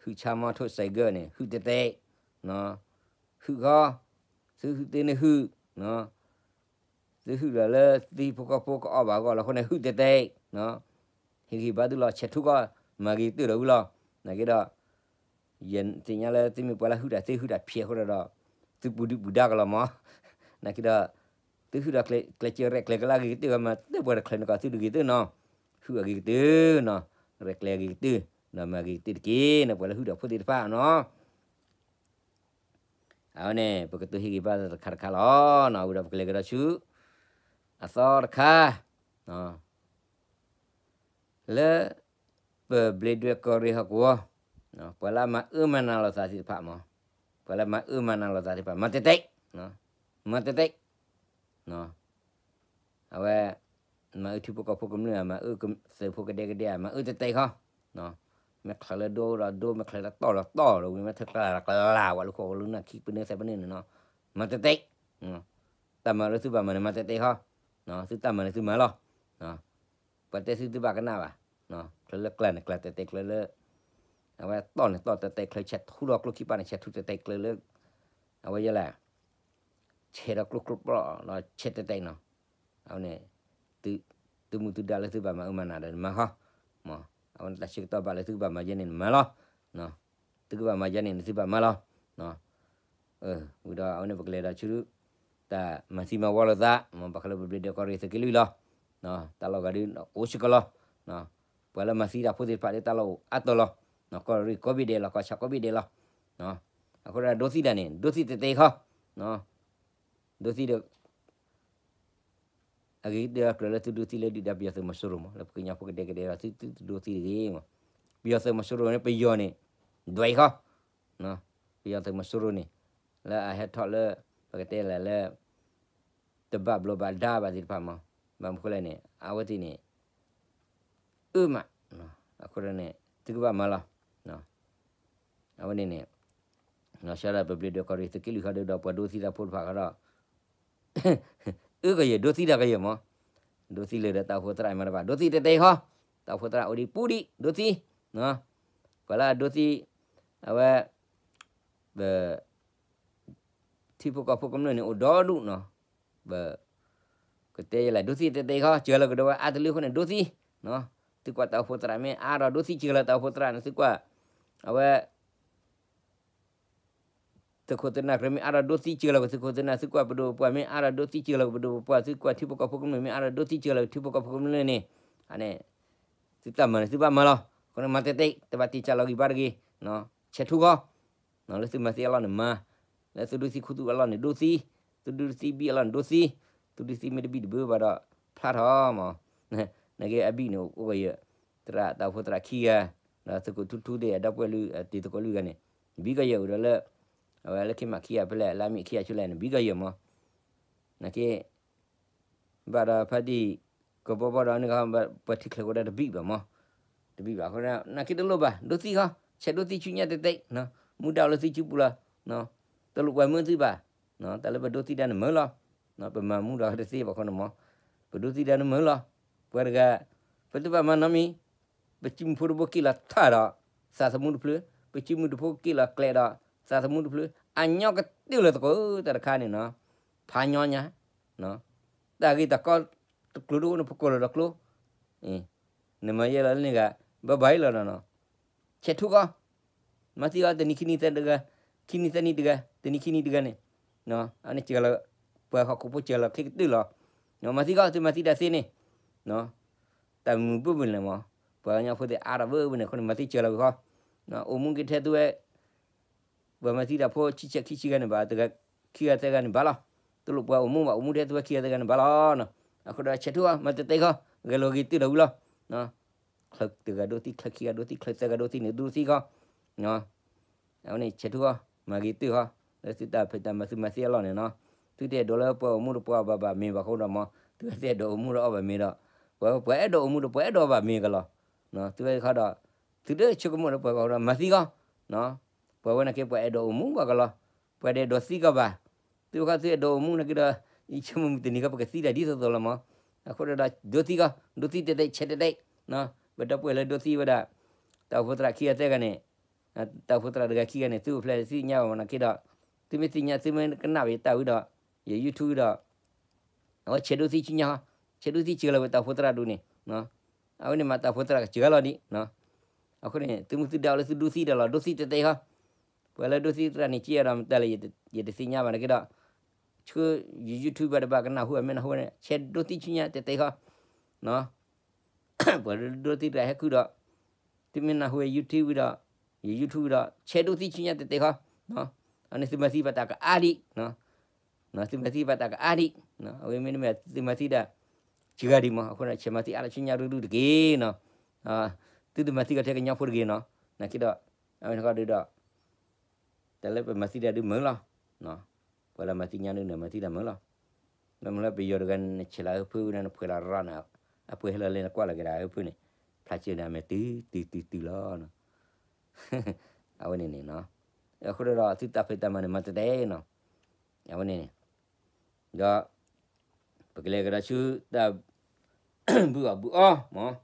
ဟုၣ်ဆါမီထိၣ်စဲးကၢၢ်န့ၣ် ဟုၣ်တ့ၢ်တ့ၢ်, ဟုၣ်ဃီ, သုဟုၣ်တ့ၢ်န့ၣ်ဟုၣ် သုဟုၣ်ဒီးလၢသံဖိကီၢ်ဖိကအီၣ်ဘၣ်အဂီၢ်လီၤအဃိန့ၣ် ဟုၣ်တ့ၢ်တ့ၢ်, ဟ့ၣ်ဂံၢ်ဟ့ၣ်ဘါသုလီၤ ဆဲးထူကီၢ် မၤဂ့ၤကတၢၢ်ဒီးဝံၤလီၤ, နာ်က့ဒီး ယသ့ၣ်ညါလၢသုမ့ၢ်ပှၤလၢဟုၣ်တၢ်သ့ဟုၣ်တၢ်ဖျဲးအဃိဒီး သုပူၤဒုၣ်ပူၤဒါကလီၤမး, နာ်က့ဒီး သုဟုၣ်ဒီးကျဲးစၢးရဲၣ်ကျဲၤကလၢအဂ့ၤကတၢၢ် မၤတၢ်ပှၤတချုးန့ၣ်ကီးသုတဂ့ၤသုနီၤ, ဟုၣ်အဂ့ၤကတၢၢ်နီၤ, ရဲၣ်ကျဲၤအဂ့ၤကတၢၢ်, ဒီးမၤဂ့ၤကတၢၢ်တက့ၢ်န့ၣ် ပှၤလၢဟုၣ်ဒီးဖိသ့ၣ်တဖၣ်နီၤ အဝဲန့ၣ် ပကတိၤဟ့ၣ်ဂံၢ်ဘါသးတခါတခါလီၤ. ဝံၤဒီးပကလဲၤကဒီးဆူ အသီတခါ, လၢ ပဘျ့ဒွဲၣ်ကီၢ်ရ့ၣ်ဟီၣ်ကဝီၤ, ပှၤလၢအမၤအၢမၤနးလိာ်သးသ့ၣ်တဖၣ်မး, ပှၤလၢမၤအၢမၤနးလိာ်သးသ့ၣ်တဖၣ် မၤတဲတဲ, မၤတဲတဲ, အဝဲ မၤအၢထံဖိကီၢ်ဖိကမျၢၢ်ဧါ, မၤအၢသုးဖိကဒဲကဒဲဧါ, မၤအၢတဲတဲဃီ, မ့ၢ်ချၢးလၢဒိဒီးဒိ, မ့ၢ်ချၢးလၢတီၢ်ဒီးတီၢ်ဒီး ဝံၤမ့ၢ်ထၢကျါကျါ ဝဲလၢဃိးကလူးနၢ်ခံပနၢ်သဲပနၢ်န့ၣ်နီၤ, မၤတဲတဲ, တၢ်မၤလၢသုဘၣ်မၤန့ၣ် မၤတဲတဲဃီ, သုတၢ်မၤန့ၣ်သုမၤလီၤ, ပှၤတဲသုသုဘၣ်ကနၣ်ဘၣ်, ချၢးလၢကျါန့ၣ်ကျါတဲတဲချၢးလၢ, အဝဲတီၢ်န့ၣ်တီၢ်တဲတဲချၢး ဆဲးထူဒီးကျိခံပၣ်န့ၣ် ဆဲးထူတဲတဲချၢးလၢ, အဝဲယဲလဲၣ် ဆဲးဒီးကျိကျိပျီဒီးဆဲးတဲတဲနီၤ, အဝဲန့ၣ်, သုမူသုဒါလၢသုဘၣ်မၤအၢမၤနးဒီးနမၤဃီ, မ့ၢ်, အဝဲန့ၣ်တၢ်ဆၢကတီၢ်ဘၣ်လၢသုကဘၣ်မၤယဲန့ၣ်နမၤလီၤ, သုကဘၣ်မၤယဲန့ၣ်နသုဘၣ်မၤလီၤ, ဝံၤဒီးအဝဲန့ၣ်ပကလဲၤဒီးဆူ, တၢ်မၤသံမၤဝီလိာ်သး မ့ၢ်ဘၣ်ဃးလၢပဘျ့ဒွဲၣ်ကီၢ်ရ့ၣ်သုးက့လွံၢ်လီၤ, တၢ်လီၢ်ဂၤဒုးအိၣ်စ့ၢ်ကီးလီၤ, ပှၤလၢမၤသံတၢ်ဖိသ့ၣ်တဖၣ်ဒီးတၢ်လီၢ်အိၣ်အါတီၢ်လီၤ, ကီၢ်ရ့ၣ်ကိးဘ့ၣ်ဒဲးလီၤ, ကီၢ်ဆၣ်ကိးဘ့ၣ်ဒဲးလီၤ, အဃိဒီးဒိသံတၢ်န့ၣ် ဒိသံတဲတဲဃီ, ဒိသံဒီး အဂ့ၢ်ဒ်အံၤ ကြၢးလၢသုဒိသံလၢဒုၣ်ဒါပယီၤသုးမီၤစိရိၤမး လၢပကညီဖိကဒဲကဒဲဒီးသုသုတဒိသံတဂ့ၤမး, ပယီၤသုးမီၤစိရိၤန့ၣ် ပယီၤန့ၣ်, ဒွဲၣ်ဃီ, ပယီၤသုးမီၤစိရိၤန့ၣ်, လၢအဟဲထီၣ်လၢ, ပကတဲလဲၣ်လၢ, တဘၣ်ဘျီးဘၣ်ဒါဘၣ်သ့ၣ်တဖၣ်မး, ဘၣ်မနုၤဃိလဲၣ်န့ၣ် အဝဲသ့ၣ်န့ၣ် အၢမး, အဃိန့ၣ် သုကဘၣ်မၤလီၤ, အဝဲန့ၣ်န့ၣ်, လီၤဆီဒၣ်ပဘျ့ဒွဲၣ်ကီၢ်ရ့ၣ်သုးက့လွံၢ်ဃီဒီးပှၤဒိသံတၢ်ဖိတဖၣ်ဃီဒီး အၢကယဲၢ် ဒိသံတၢ်ကယဲၢ်မး, ဒိသံလၢဒီးတၢ်အိၣ်ဖှိၣ်သရၣ်မၤတဘၣ် ဒိသံတဲတဲဃီ, တၢ်အိၣ်ဖှိၣ်သရၣ်အိၣ်ဒံးပူၤဒံး ဒိသံ, ပှၤလၢအဒိသံ, အဝဲ, ပ ထံဖိကီၢ်ဖိကမျၢၢ်န့ၣ်အိၣ်ဒီဒူၣ်နီၤ, ပ ကတဲယဲလဲၣ် ဒိသံတဲတဲဃီ စၢၤလီၤကဒီးဝဲအါတလၢအဃိန့ၣ် ဒိသံ, သုကွၢ်တၢ်အိၣ်ဖှိၣ်သရၣ်မ့ၢ်အါဒီးဒိသံ စၢၤလီၤတၢ်အိၣ်ဖှိၣ်သရၣ်န့ၣ် သုကွၢ်, အဝဲ သုးခိၣ်သုးနၢ်ကြၢးမ့ၢ်အါဒီးဒိသံ စၢၤလီၤက့ၤသုးခိၣ်သုးနၢ် သုကွၢ်ပဒိၣ်ပပှၢ်မ့ၢ်အါဒီးဒိသံ စၢၤလီၤက့ၤပဒိၣ်ပပှၢ် သုကွၢ်ထံဖိကီၢ်ဖိကမျၢၢ်မ့ၢ်အါဒီးဒိသံ စၢၤလီၤက့ၤထံဖိကီၢ်ဖိကမျၢၢ်န့ၣ်, အန့ၣ်, သုတၢ်မၤန့ၣ် သုဘၣ်မၤလီၤ, အဃိန့ၣ် မၤတဲတဲ တဘၣ်တ့ၢ်စၢ်လီၤဂံၢ်ဘါတဂ့ၤ, ဆဲးထူဃီ, လၢသုမၤသံအလီၢ်န့ၣ်မၤ, လၢသုဒိသံခူသူၣ်အလီၢ်န့ၣ်ဒိသံ, သုဒိသံဘံၣ်အလီၢ်န့ၣ်ဒိသံ, သုဒိသံမ့ၢ်တဘံၣ်တဘၢဘၣ်ဒီး ဖျါထီၣ်မး, နာ်က့အဘံၣ်န့ၣ်အိၣ်ကယဲၢ်, သရၣ်တၢ်အိၣ်ဖှိၣ်သရၣ်ခံဂၤ, ဒီးသုးခိၣ်ထူထူဒီးအဒီပုၢ်ဝဲၢ်လုၢ် တံၤသကိးလွံၢ်ဂၤန့ၣ်, ဘံၣ်ကယဲၢ်အိၣ်ဒီးလၢ, အဝဲလၢခံမးခံဂၤဖဲလဲၣ် လၢအမ့ၢ်ခံဂၤဆူလဲၣ်န့ၣ် ဘံၣ်ကယဲၢ်မး, နာ်က့ ဘၣ်ဒီးဖါတံၢ်, ကဘီဘီဒီးန့ၣ် ပှၤထံၣ်ချၢးကဒီးတဘံၣ်ဘၣ်မး, တဘံၣ်ဘၣ်အဃိ နာ်က့တလိၣ်ဘၣ် ဒိသံဃီ, ဆဲးဒိသံဆူညါတဲတဲ, မူဒါအိၣ်လၢသုစုပူၤလီၤ, တလိၣ်ပှၤမၢသုဘၣ်, တၢ်လၢပဒိသံတၢ်န့ၣ်မၢလီၤ, ပမၤမူဒါတသ့ဘၣ်အဃိန့ၣ်မး, ပဒိသံတၢ်န့ၣ်မၢလီၤ, ပှၤတဂၤ, ပသုဘၣ်မၤနီတမံၤ, ပစုမုၢ်ဖိတဘိက့ၣ်လီၤထးဒီး, သးသမူတဖျၢၣ်, ပစုမုၢ်တဖိက့ၣ်လီၤကျဲဒီး, သးသမူတဖျၢၣ်, အညီကတၢၢ်လၢသကိးတၢ်တခါန့ၣ်နီၤ, ဖးညီညါ, တၢ်ဂ့ၢ်တၢ်ကီတကျိၤတအိၣ်န့ၣ် ပကိးလီၤဒီးကျိ, နမၤယဲလီၤလၢန့ၣ်ဂၤ, ဘၣ်ဘၣ်အံၤလီၤနီၤ, ဆဲးထူဃီ, မၤသံဃီတနံၤခံနံၤသၢတဂၤ, ခံနံၤသၢနံၤတဂၤ, တနံၤခံနံၤတဂၤန့ၣ်, အန့ၣ်စၢၤလီၤ, ပှၤဟီၣ်ခိၣ်ဖိစၢၤလီၤချ့ကတၢၢ်လီၤ, မၤသံဃီ သုမၤသံတၢ်သ့န့ၣ်, တၢ်မုာ်ဘၣ်ဘၣ်န့ၣ်မး, ပှၤကညီဖိသ့ၣ်အါထီၣ်ဘၣ်ဘၣ်န့ၣ်အဃိန့ၣ် မၤသံစၢၤလီၤက့ၤဃီ, အိၣ်မူက့ၤထဲသုဝဲ ပှၤမၤသံတၢ်ဖိဆံဆဲးခံဆံဂၤန့ၣ်ဘၣ်, တဂၤခံဂၤသၢဂၤန့ၣ်ဘၣ်လီၤ, တလိၣ်ပှၤအိၣ်မူဘၣ် အိၣ်မူထဲသုဝဲခံဂၤသၢဂၤန့ၣ်ဘၣ်လီၤ, အဃိဒီးဆဲးထူဃီ မၤတဲတဲဃီ, ဂဲၤလိာ်ဂ့ၤတုၤဒီးဝံၤလီၤ, ချၢးတဂၤဒိသံ ချၢးခံဂၤဒိသံ ချၢးသၢဂၤဒိသံန့ၣ်ဒိသံဃီ, အဝဲန့ၣ်ဆဲးထူဃီ မၤဂ့ၤတုၤဃီ, လၢသုတၢ်ဖံးတၢ်မၤသုမၤသံအလီၢ်န့ၣ်နီၤ, သုတအဲၣ်ဒိးလၢပှၤအိၣ်မူဒီးပှၤအီၣ်ဘၣ်ဘၣ်မ့ၤဘၣ်အဃိဒီးမး, သုတအဲၣ်ဒိးအိၣ်မူဒီးအီၣ်ဘၣ်မ့ၤဒီး, ပှၤအဲၣ်ဒိးအိၣ်မူဒီးပှၤအဲၣ်ဒိးအီၣ်ဘၣ်မ့ၤကလီၤ, သုဝဲဃီဒီး, သုတဆိကမိၣ်လၢပှၤကီၢ်ဒီးမၤသံဃီ, ပှၤဝဲန့ၣ်က့ ပှၤအဲၣ်ဒိးအိၣ်မူဘၣ်ကလီၤ, ပှၤတအဲၣ်ဒိးသံကီးဘၣ်, သုဝဲဃီသုအဲၣ်ဒိးအိၣ်မူန့ၣ်က့ဒီး, ယဆိကမိၣ်မုၢ်တနံၤဃီပကသံတၢ်ဒ်သိးသိးလီၤမး, အဃိဒီးဒိသံဃီ, ဒိသံတဲတဲဆဲးတဲတဲ, ပဒီပုၢ်ဝဲၢ်လၢဒိသံဝဲဒၣ်, တၢ်အိၣ်ဖှိၣ်သရၣ်ခံဂၤသၢဂၤန့ၣ်, တၢ်အိၣ်ဖှိၣ်သရၣ်တဂၤခံဂၤန့ၣ် သုအိၣ်ဖျဲၣ်သ့ၣ်ညါဘၣ်မးနာ်က့ဒီး, သုမ့ၢ်သ့ၣ်ညါ သုမ့ၢ်ကနၣ်ဝဲယတၢ်ဝံၤဒီး, ယ YouTube ဒီး, အဝဲဆဲးဒိသံဆူညါဃီ, ဆဲးဒိသံစၢၤလီၤဝဲတၢ်အိၣ်ဖှိၣ်သရၣ်ဒိၣ်န့ၣ်, အဝဲန့ၣ်မးတၢ်အိၣ်ဖှိၣ်သရၣ်ကစၢၤလီၤဒံး, အဃိန့ၣ် သုမူသုဒါအိၣ်လၢသုဒိသံတၢ်လီၤ ဒိသံတဲတဲဃီ, ပှၤလၢဒိသံသရၣ်န့ၣ် က့ယၤဒီးမတၤလဲၣ် ယတသ့ၣ်ညါဘၣ်နာ်က့ဒီး, ဆူယ YouTube ဘၣ်တဘၣ်ကနၢ်ဟူအမ့ၢ်နၢ်ဟူဝဲန့ၣ် ဆဲးဒိသံဆူညါတဲတဲဃီ, ပှၤဒိသံတၢ်ဟဲခုဒီး, သုမ့ၢ်နၢ်ဟူဝဲ YouTube ဒီး, ယ YouTube ဒီး ဆဲးဒိသံဆူညါတဲတဲဃီ, အန့ၣ်သုမၤသံဘၣ်တၢ်ကအါဒံး, သုမၤသံဘၣ်တၢ်ကအါဒံး, အဝဲမ့တမ့ၢ်သုမၤသံဒၣ်, စှၤဂၤဒံးမး အဃိဒီးဆဲးမၤသံအါလီၤဆူညါရုၢ်ရုၢ်တက့ၢ်နီၤ, သုတမၤသံကီးထဲကညီဖိတဂ့ၤနီၤ, နာ်က့ဒီး အဝဲန့ၣ်ဃီဒုဒီး တၢ်လၢပမၤသံတၢ်ဒုးမုာ်လီၤ, ပှၤလၢမၤသံညါဒုန့ၣ် မၤသံတၢ်မုာ်လီၤ, မ့ၢ်လၢပယီၤတဂၤန့ၣ် နဆဲးလီၤဟၢဖုဝဲဒၣ် နဖှဲးလီၤရၣ်န့ၣ် အပှဲၤဟဲလီၤလဲၤနကွၢ်လီၤက့ၤဒၣ်ဟၢဖုန့ၣ် ဖျါစၢၤန့ၣ် အမဲာ်တုၤတုၤတုၤတုၤလီၤ, အဝဲန့ၣ်န့ၣ်နီၤ, အဃိဒီးသုတၢ်ဖံးတၢ်မၤန့ၣ် မၤတဲတဲနီၤ, အဝဲန့ၣ်န့ၣ် ဒီး ပကလဲၤကဒီးဆူတၢ် ဘုၣ်အီၣ်ဘုၣ်အီမး,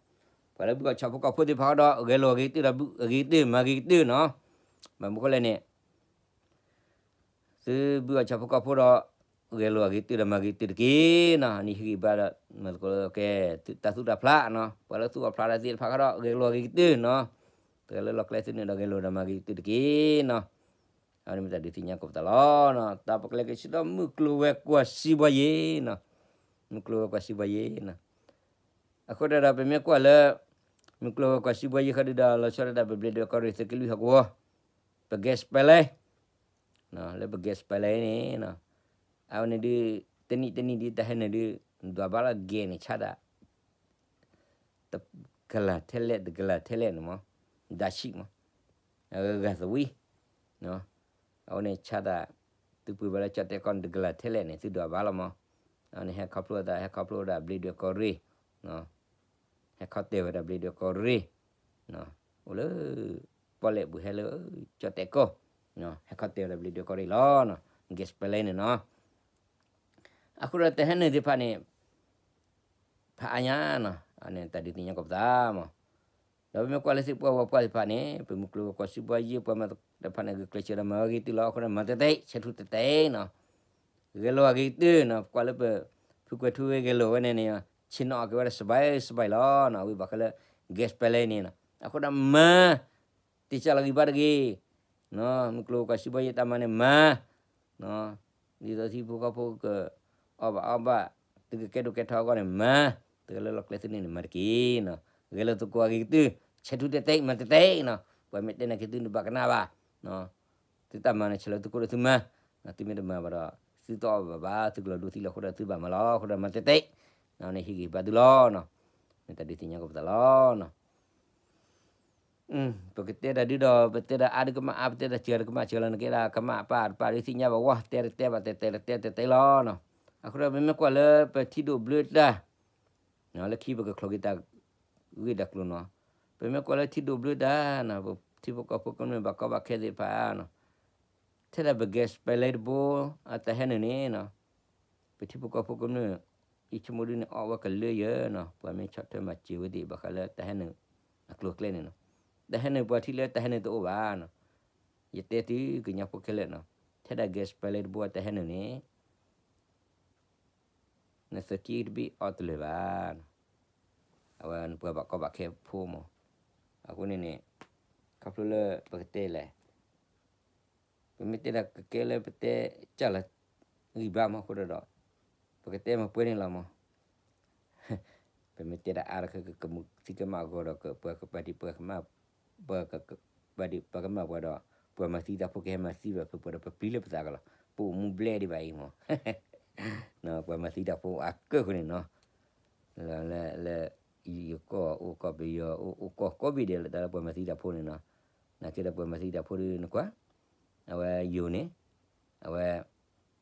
ပှၤလၢဘုၣ်အီၣ်ဆၣ်ဖိကီၢ်ဖိသ့ၣ်တဖၣ်ဃီဒီး ဂဲၤလိာ်အဂ့ၤကတၢၢ်ဒီးဘုၣ်အဂ့ၤကတၢၢ် မၤဂ့ၤကတၢၢ်နီၤ, ဘၣ်မနုၤဃိလဲၣ်န့ၣ် သုဘုၣ်အီၣ်ဆၣ်ဖိကီၢ်ဖိဒီး ဂဲၤလိာ်အဂ့ၤကတၢၢ်ဒီးမၤဂ့ၤကတၢၢ်တက့ၢ်နီၤ, အနံၤဟ့ၣ်ဂံၢ်ဘါဒီး မၤသကိးကဲ တၢ်သူၣ်တၢ်ဖျးနီၤ, ပှၤလၢသူၣ်အီၣ်ဖျးတၢ်သ့ၣ်တဖၣ်ဃီဒီး ဂဲၤလိာ်အဂ့ၤကတၢၢ်နီၤ, တဂၤလၢလီၢ်ကျဲသုန့ၣ်ဒီး ဂဲၤလိာ်ဒီးမၤဂ့ၤကတၢၢ်တက့ၢ်နီၤ အဝဲန့ၣ်မ့ၢ်တၢ်ဒုးသ့ၣ်ညါကိးပသးလီၤနီၤ, တၢ်ပကလဲၤကဆ့ဒီးမုၢ်ကျိၤဝဲၤကွာ်စံးဘှီယ့ၤနီၤ, မုၢ်ကျိၤဝဲၤကွာ်စံးဘှီယ့ၤနီၤ, အဃိဒီး ပမ့ၢ်ကွၢ်လၢ မုၢ်ကျိၤဝဲၤကွာ်စံးဘှီယ့ၤဃီဒုဒီး လီၤဆီဒၣ်တၢ်ပဘျ့ဒွဲၣ်ကီၢ်ရ့ၣ် သုးက့လွံၢ်ဟီၣ်ကဝီၤ ပ gas pipeline လၢပ gas pipeline န့ၣ် အဝဲန့ၣ်ဒု တနံၣ်တနံၣ်ဒု တၢ်ဟဲနုာ်ဒု ဒွးဘၣ်လီၤ gas န့ၣ် ဆါဒၣ် တကလးထဲလဲၣ် တကလးထဲလဲၣ်န့ၣ်မး ဒါဆံးမး အဂၤသဝံ အဝဲန့ၣ်ဆါတၢ် သုပှ့ၤဘၣ်လၢကၠီၣ်တဲၣ်ကီၢ်န့ၣ် တကလးထဲလဲၣ်န့ၣ် သုဒွးဘၣ်လီၤမး, အဝဲန့ၣ်ဟဲခီဖျိသး ဟဲခီဖျိဝဲဒၣ်ဘျ့ဒွဲၣ်ကီၢ်ရ့ၣ်, ဟဲခီတဲာ်ဝဲဒၣ်ဘျ့ဒွဲၣ်ကီၢ်ရ့ၣ်, အိၣ်လၢ ပီၣ်လဲၣ်ပူၤဟဲလၢ ကၠီၣ်တဲၣ်ကီၢ်, ဟဲခီတဲာ်ဝဲဒၣ်ဘျ့ဒွဲၣ်ကီၢ်ရ့ၣ်လီၤ, gas pipeline န့ၣ်နီၤ အဃိဒီးတၢ်ဟဲနုာ်သ့ၣ်တဖၣ်န့ၣ် ဖးအါညါနီၤ, အန့ၣ်တၢ်ဒုးသ့ၣ်ညါကိးပသးမး, ဒီးပမ့ၢ်ကွၢ်လၢသ့ၣ်ပှၢ်ဝဲပှၢ်သ့ၣ်တဖၣ်န့ၣ် ပမုၢ်ကျိၤဝဲၤကွာ်စံးဘှီယ့ၤ ပှၤမၤတဖၣ်န့ၣ် ဂုာ်ကျဲးစၢးဒီးမၤဝဲဂ့ၤတုၤလီၤ အဃိဒီးမၤတဲတဲ ဆဲးထူတဲတဲနီၤ, ဂဲၤလိာ်အဂ့ၤကတၢၢ်နီၤ, ပကွၢ်လၢပ ဖုကွဲၤထူဝ့ ဂဲၤလိာ်ဝဲန့ၣ်န့ၣ် ဆ့ၣ်နီၤအီၣ်က့ၤဝဲဒၣ် စဘဲစဘဲလီၤနီၤ, ဝံၤဘၣ်ဃးလၢ gas pipeline န့ၣ်နီၤ, အဃိဒီးမၤ တ့ၢ်စၢ်လီၤဂံၢ်ဘါတဂ့ၤ, မုၢ်ကျိၤဝဲၤကွာ်စံးဘှီယ့ၤတၢ်မၤန့ၣ်မၤ ဒ်သိးထံဖိကီၢ်ဖိက အီၣ်ဘၣ်အီဘၣ် သုကကဲဒိၣ်ကဲထီအဂီၢ်န့ၣ်မၤ, တဂၤလၢလီၢ်ကျဲသုန့ၣ်န့ၣ် မၤတက့ၢ်နီၤ, ဂဲၤလိာ်သကိးအဂ့ၤကတၢၢ် ဆဲးထူတဲတဲ မၤတဲတဲနီၤ, ပှၤမ့ၢ်တဲနာ်က့ၤသုန့ၣ်ဘၣ်ကနၣ်ဘၣ်, သုတၢ်မၤန့ၣ် ဆဲးလီၤသကိးဒီးသုမၤ, သုမ့ၢ်တမၤဘၣ်ဒီး သုတအီၣ်ဘၣ်ဘၣ် သုကလီၤဒူသံလီၤဃိဒီးသုဘၣ်မၤလီၤ အဃိဒီးမၤတဲတဲ, န့ၣ်ဟ့ၣ်ဂံၢ်ဟ့ၣ်ဘါသုလီၤနီၤ, မ့ၢ်တၢ်ဒုးသ့ၣ်ညါကိးပသးလီၤ ပကတဲတၢ်ဒုဒီး ပတဲတၢ်အါဒုကမၣ်အါ ပတဲတၢ်စှၤဒုကမၣ်စှၤလီၤ နကဲဒၣ်ကမၣ်ပၢ်တပၢ်ဒုသ့ၣ်ညါဘၣ်ဝဲ တဲတတဲဘၣ်တဲတဲတဲတဲတဲလီၤနီၤ, အဃိဒီးပမ့ၢ်ကွၢ်လၢပထံဒိၣ်ဘျၢတၢ် လၢခံပကချိးက့ၤတၢ်ဂ့ၢ်တၢ်ကျိၤနီၤ, ပမ့ၢ်ကွၢ်လၢထံဒိၣ်ဘျၢတၢ်နီၤ ပထံဖိကီၢ်ဖိကမျၢၢ်ဘၣ်ကီဘၣ်ခဲသ့ၣ်တဖၣ်နီၤ, ထဲဒၣ်ပ gas pipeline တဘိ အတၢ်ဟဲနုာ်န့ၣ်နီၤ ပထံဖိကီၢ်ဖိကမျၢၢ် ယဆိကမိၣ်ဒုန့ၣ် အီၣ်ဝဲကလၢယဲနီၤ, ပှၤမ့ၢ်ဆီၣ်ထွဲမၤစၢၤဝဲသ့ၣ်ဘၣ်ဃးလၢတၢ်ဟဲနုာ်အကျိၤအကျဲန့ၣ်နီၤ, တၢ်ဟဲနုာ်ပှၤထံလၢတၢ်ဟဲနုာ်တအိၣ်ဘၣ်နီၤ, ယတဲတုၤကညီဖိခဲလၢာ်နီၤ, ထဲဒၣ် gas pipeline တဘိအတၢ်ဟဲနုာ်န့ၣ် နသုးက့တဘ့ၣ်အီၣ်တလၢာ်ဘၣ်, အဝဲနပှၤဘၣ်ကီဘၣ်ခဲဖိမး, အဃိန့ၣ်န့ၣ် ခီဖျိလၢပကတဲလဲၣ် ပမ့ၢ်တဲဒၣ်ကကဲလၢပတဲစၢ်လီၤဂံၢ်ဘါမးအဃိဒီး ပကတဲမ့ၢ်ပှဲၤန့ၣ်လီၤမး, ပမ့ၢ်တဲဒၣ်အါတခါ ကမူးသံကမၣ်အဂီၢ်ဒီး ပှၤကပာ်ဒံးပှၤကမၣ် ပှၤကပာ်ဒံးပှၤကမၣ်ပှၤဒီး ပှၤမၤသံတၢ်ဖိကဟဲမၤသံဘၣ် ပပှၤဒီးပပျံၤလၢပသးကလီၤ ပအိၣ်မူဘျဲၣ်ဒံးဘၣ်အံၤမး, ပှၤမၤသံတၢ်ဖိအါကၢၢ်ဃိန့ၣ်နီၤ, လၢ လၢ ယကီၢ်အိၣ်ကီၢ်ပယီၤအိၣ် အိၣ်ကီၢ်ကိးဘ့ၣ်ဒဲးလၢတၢ်လၢပှၤမၤသံတၢ်ဖိန့ၣ်နီၤ, နာ်က့ဒီးပှၤမၤသံတၢ်ဖိဒုးနကွၢ်, အဝဲယိၤန့ၣ် အဝဲ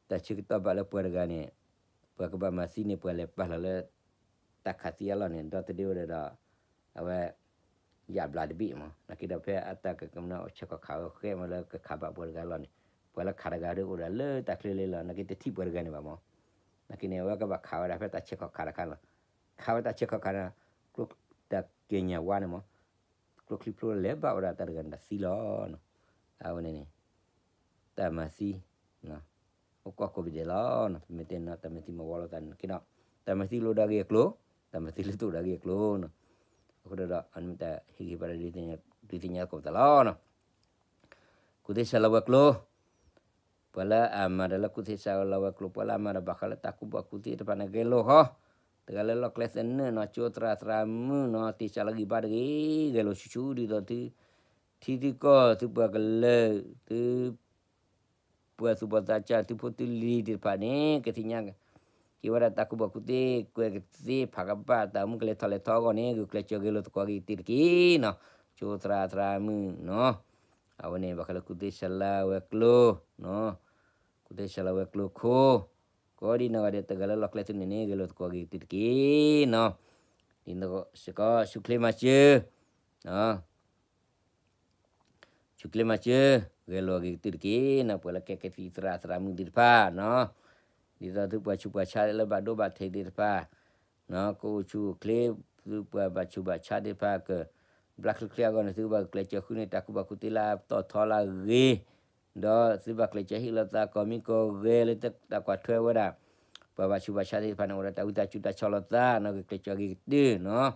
တၢ်ဆၢကတီၢ်ဘၣ်လၢပှၤတဂၤန့ၣ် ပှၤကဘၣ်မၤသံန့ၣ် ပှၤလဲၤပာ်လီၤလၢ တၢ်ခးသံအလီၢ်န့ၣ် ဒီတဒ့ဝဲဒီး အဝဲ ယၣ်ဘျးတဘ့ၣ်မး, နာ်က့ဒီးဖဲအတၢ်ကကမျၢၢ်အိၣ်ဆဲးခီၣ်ခးဝဲဃဲမးလၢကခးဘၣ်ပှၤတဂၤအလီၢ်န့ၣ် ပှၤလၢခးတဂၤဒီးအိၣ်ဒီးလၢတၢ်ချၢလၢလီၤ နာ်က့တထံၣ်ပှၤတဂၤန့ၣ်ဘၣ်မး, နာ်က့န့ၣ် အဝဲကဘၣ်ခးဝဲဒၣ်ဖဲတၢ်ဆဲးခီၣ်ခးတခါလီၤ, ခးဝဲတၢ်ဆဲးခီၣ်ခးန့ၣ် ကျိတၢ်က့ညၣ်ဝါန့ၣ်မး ကျိချံဖျိလဲၤဘၣ်ဝဲဒၣ်တၢ်တဂၤန့ၣ်တၢ်သံလီၤ, အဝဲန့ၣ်န့ၣ် တၢ်မၤသံ အိၣ်ကီၢ်ကိးဘ့ၣ်ဒဲးလီၤ, ပမ့ၢ်တဲနီၤ တၢ်မၤသံမၤဝီလိာ်သးန့ၣ်က့ဒီး တၢ်မၤသံလိာ်ဒၣ်ဂ့ၢ်အကျိၤ, တၢ်မၤသံလၢတအိၣ်ဒၣ်ဂ့ၢ်အကျိၤနီၤ, အဃိဒီး အမ့ၢ်တၢ်ဟ့ၣ်ဂံၢ်ဘါဒုးသ့ၣ်ညါကိးပသးလီၤနီၤ, ကူၣ်သ့စးလီၤဝဲၤကျိၤ ပှၤလၢအမၤတၢ်လၢကူၣ်သ့စးလီၤဝဲၤကျိၤ ပှၤလၢအမၤတၢ်ဘၣ်ဃးလၢတၢ်ကူၣ်ဘၣ်ကူၣ်သ့တဖၣ်န့ၣ် ဂဲၤလိာ်ဃီ, တဂၤလၢလီၢ်ကျဲသနၢၣ်နီၤ ကၠိသရၣ်သရၣ်မုၣ်နီၤ သ့စးလီၤဂံၢ်ဘါတဂ့ၤ ဂဲၤလိာ်ဆူၣ်ဆူၣ်ဒ်သိးသု ထံသုကီၢ်သုပှၤကလုာ် သု ပှၤသူၣ်ဘီၣ်သးစၢ် သုဖိသုလံၤသ့ၣ်တဖၣ်န့ၣ် ကသ့ၣ်ညါ ဟ့ၣ်ဝဲဒၣ်တၢ်ကူၣ်ဘၣ်ကူၣ်သ့ ကွဲးကသ့ဖးကဘၣ်တၢ်အိၣ်မူကလဲၤထီၣ်လဲၤထီအဂီၢ်န့ၣ် ဂုာ်ကျဲးစၢးဂဲၤလိာ်သကိးက့ၤကတၢၢ်တက့ၢ်နီၤ, ဆိသရၣ်သရၣ်မုၣ်နီၤ, အဝဲန့ၣ် ဘၣ်ဃးလၢကူၣ်သ့ၣ်ဆဲးလၤဝဲၤကျိၤ, ကူၣ်သ့ၣ်ဆဲးလၤဝဲၤကျိၤခိၣ်, ကိးဒံနီၢ်ဂၤဒဲး တဂၤလၢလီၢ်ကျဲသ့ၣ်န့ၣ်န့ၣ် ဂဲၤလိာ်သကိးက့ၤကတၢၢ်တက့ၢ်နီၤ, ဒ်န့ၣ်စ့ၢ်ကီး ဆူၣ်ချ့မၤစၢၤ ဆူၣ်ချ့မၤစၢၤ ဂဲၤလိာ်က့ၤကတၢၢ်တက့ၢ်နီၤ, ပှၤလၢကဲကသံၣ်သရၣ်သရၣ်မုၣ်သ့ၣ်တဖၣ်နီၤ, ဒ်သိးသုပှၤဆူးပှၤဆါလၢဘၣ်ဒိဘၣ်ထံးသ့ၣ်တဖၣ်, ကအိၣ်ဆူၣ်အိၣ်ချ့, သုပှၤဘၣ်ဆူးဘၣ်ဆါသ့ၣ်တဖၣ် ကဘျါချ့ချ့အဂီၢ်န့ၣ် သုဘၣ်ဂုာ်ကျဲးစၢးဃုန့ၢ်တၢ်ကူၣ်ဘၣ်ကူၣ်သ့လၢအတီၢ်ထီလၢအဂ့ၤ, ဒီးသုဘၣ်ကျဲးစၢးဟ့ၣ်လီၤသးကိးမံၤကိးဂၤလၢတၢ်ကွၢ်ထွဲဝဲဒၣ် ပှၤဘၣ်ဆူးဘၣ်ဆါသ့ၣ်တဖၣ်န့ၣ် အိၣ်ဒီးတၢ်ဝံသးစူၤတၢ်ဆီၣ်လီၤသးနီၤ, ဂဲၤကျဲးစၢးက့ၤကတၢၢ်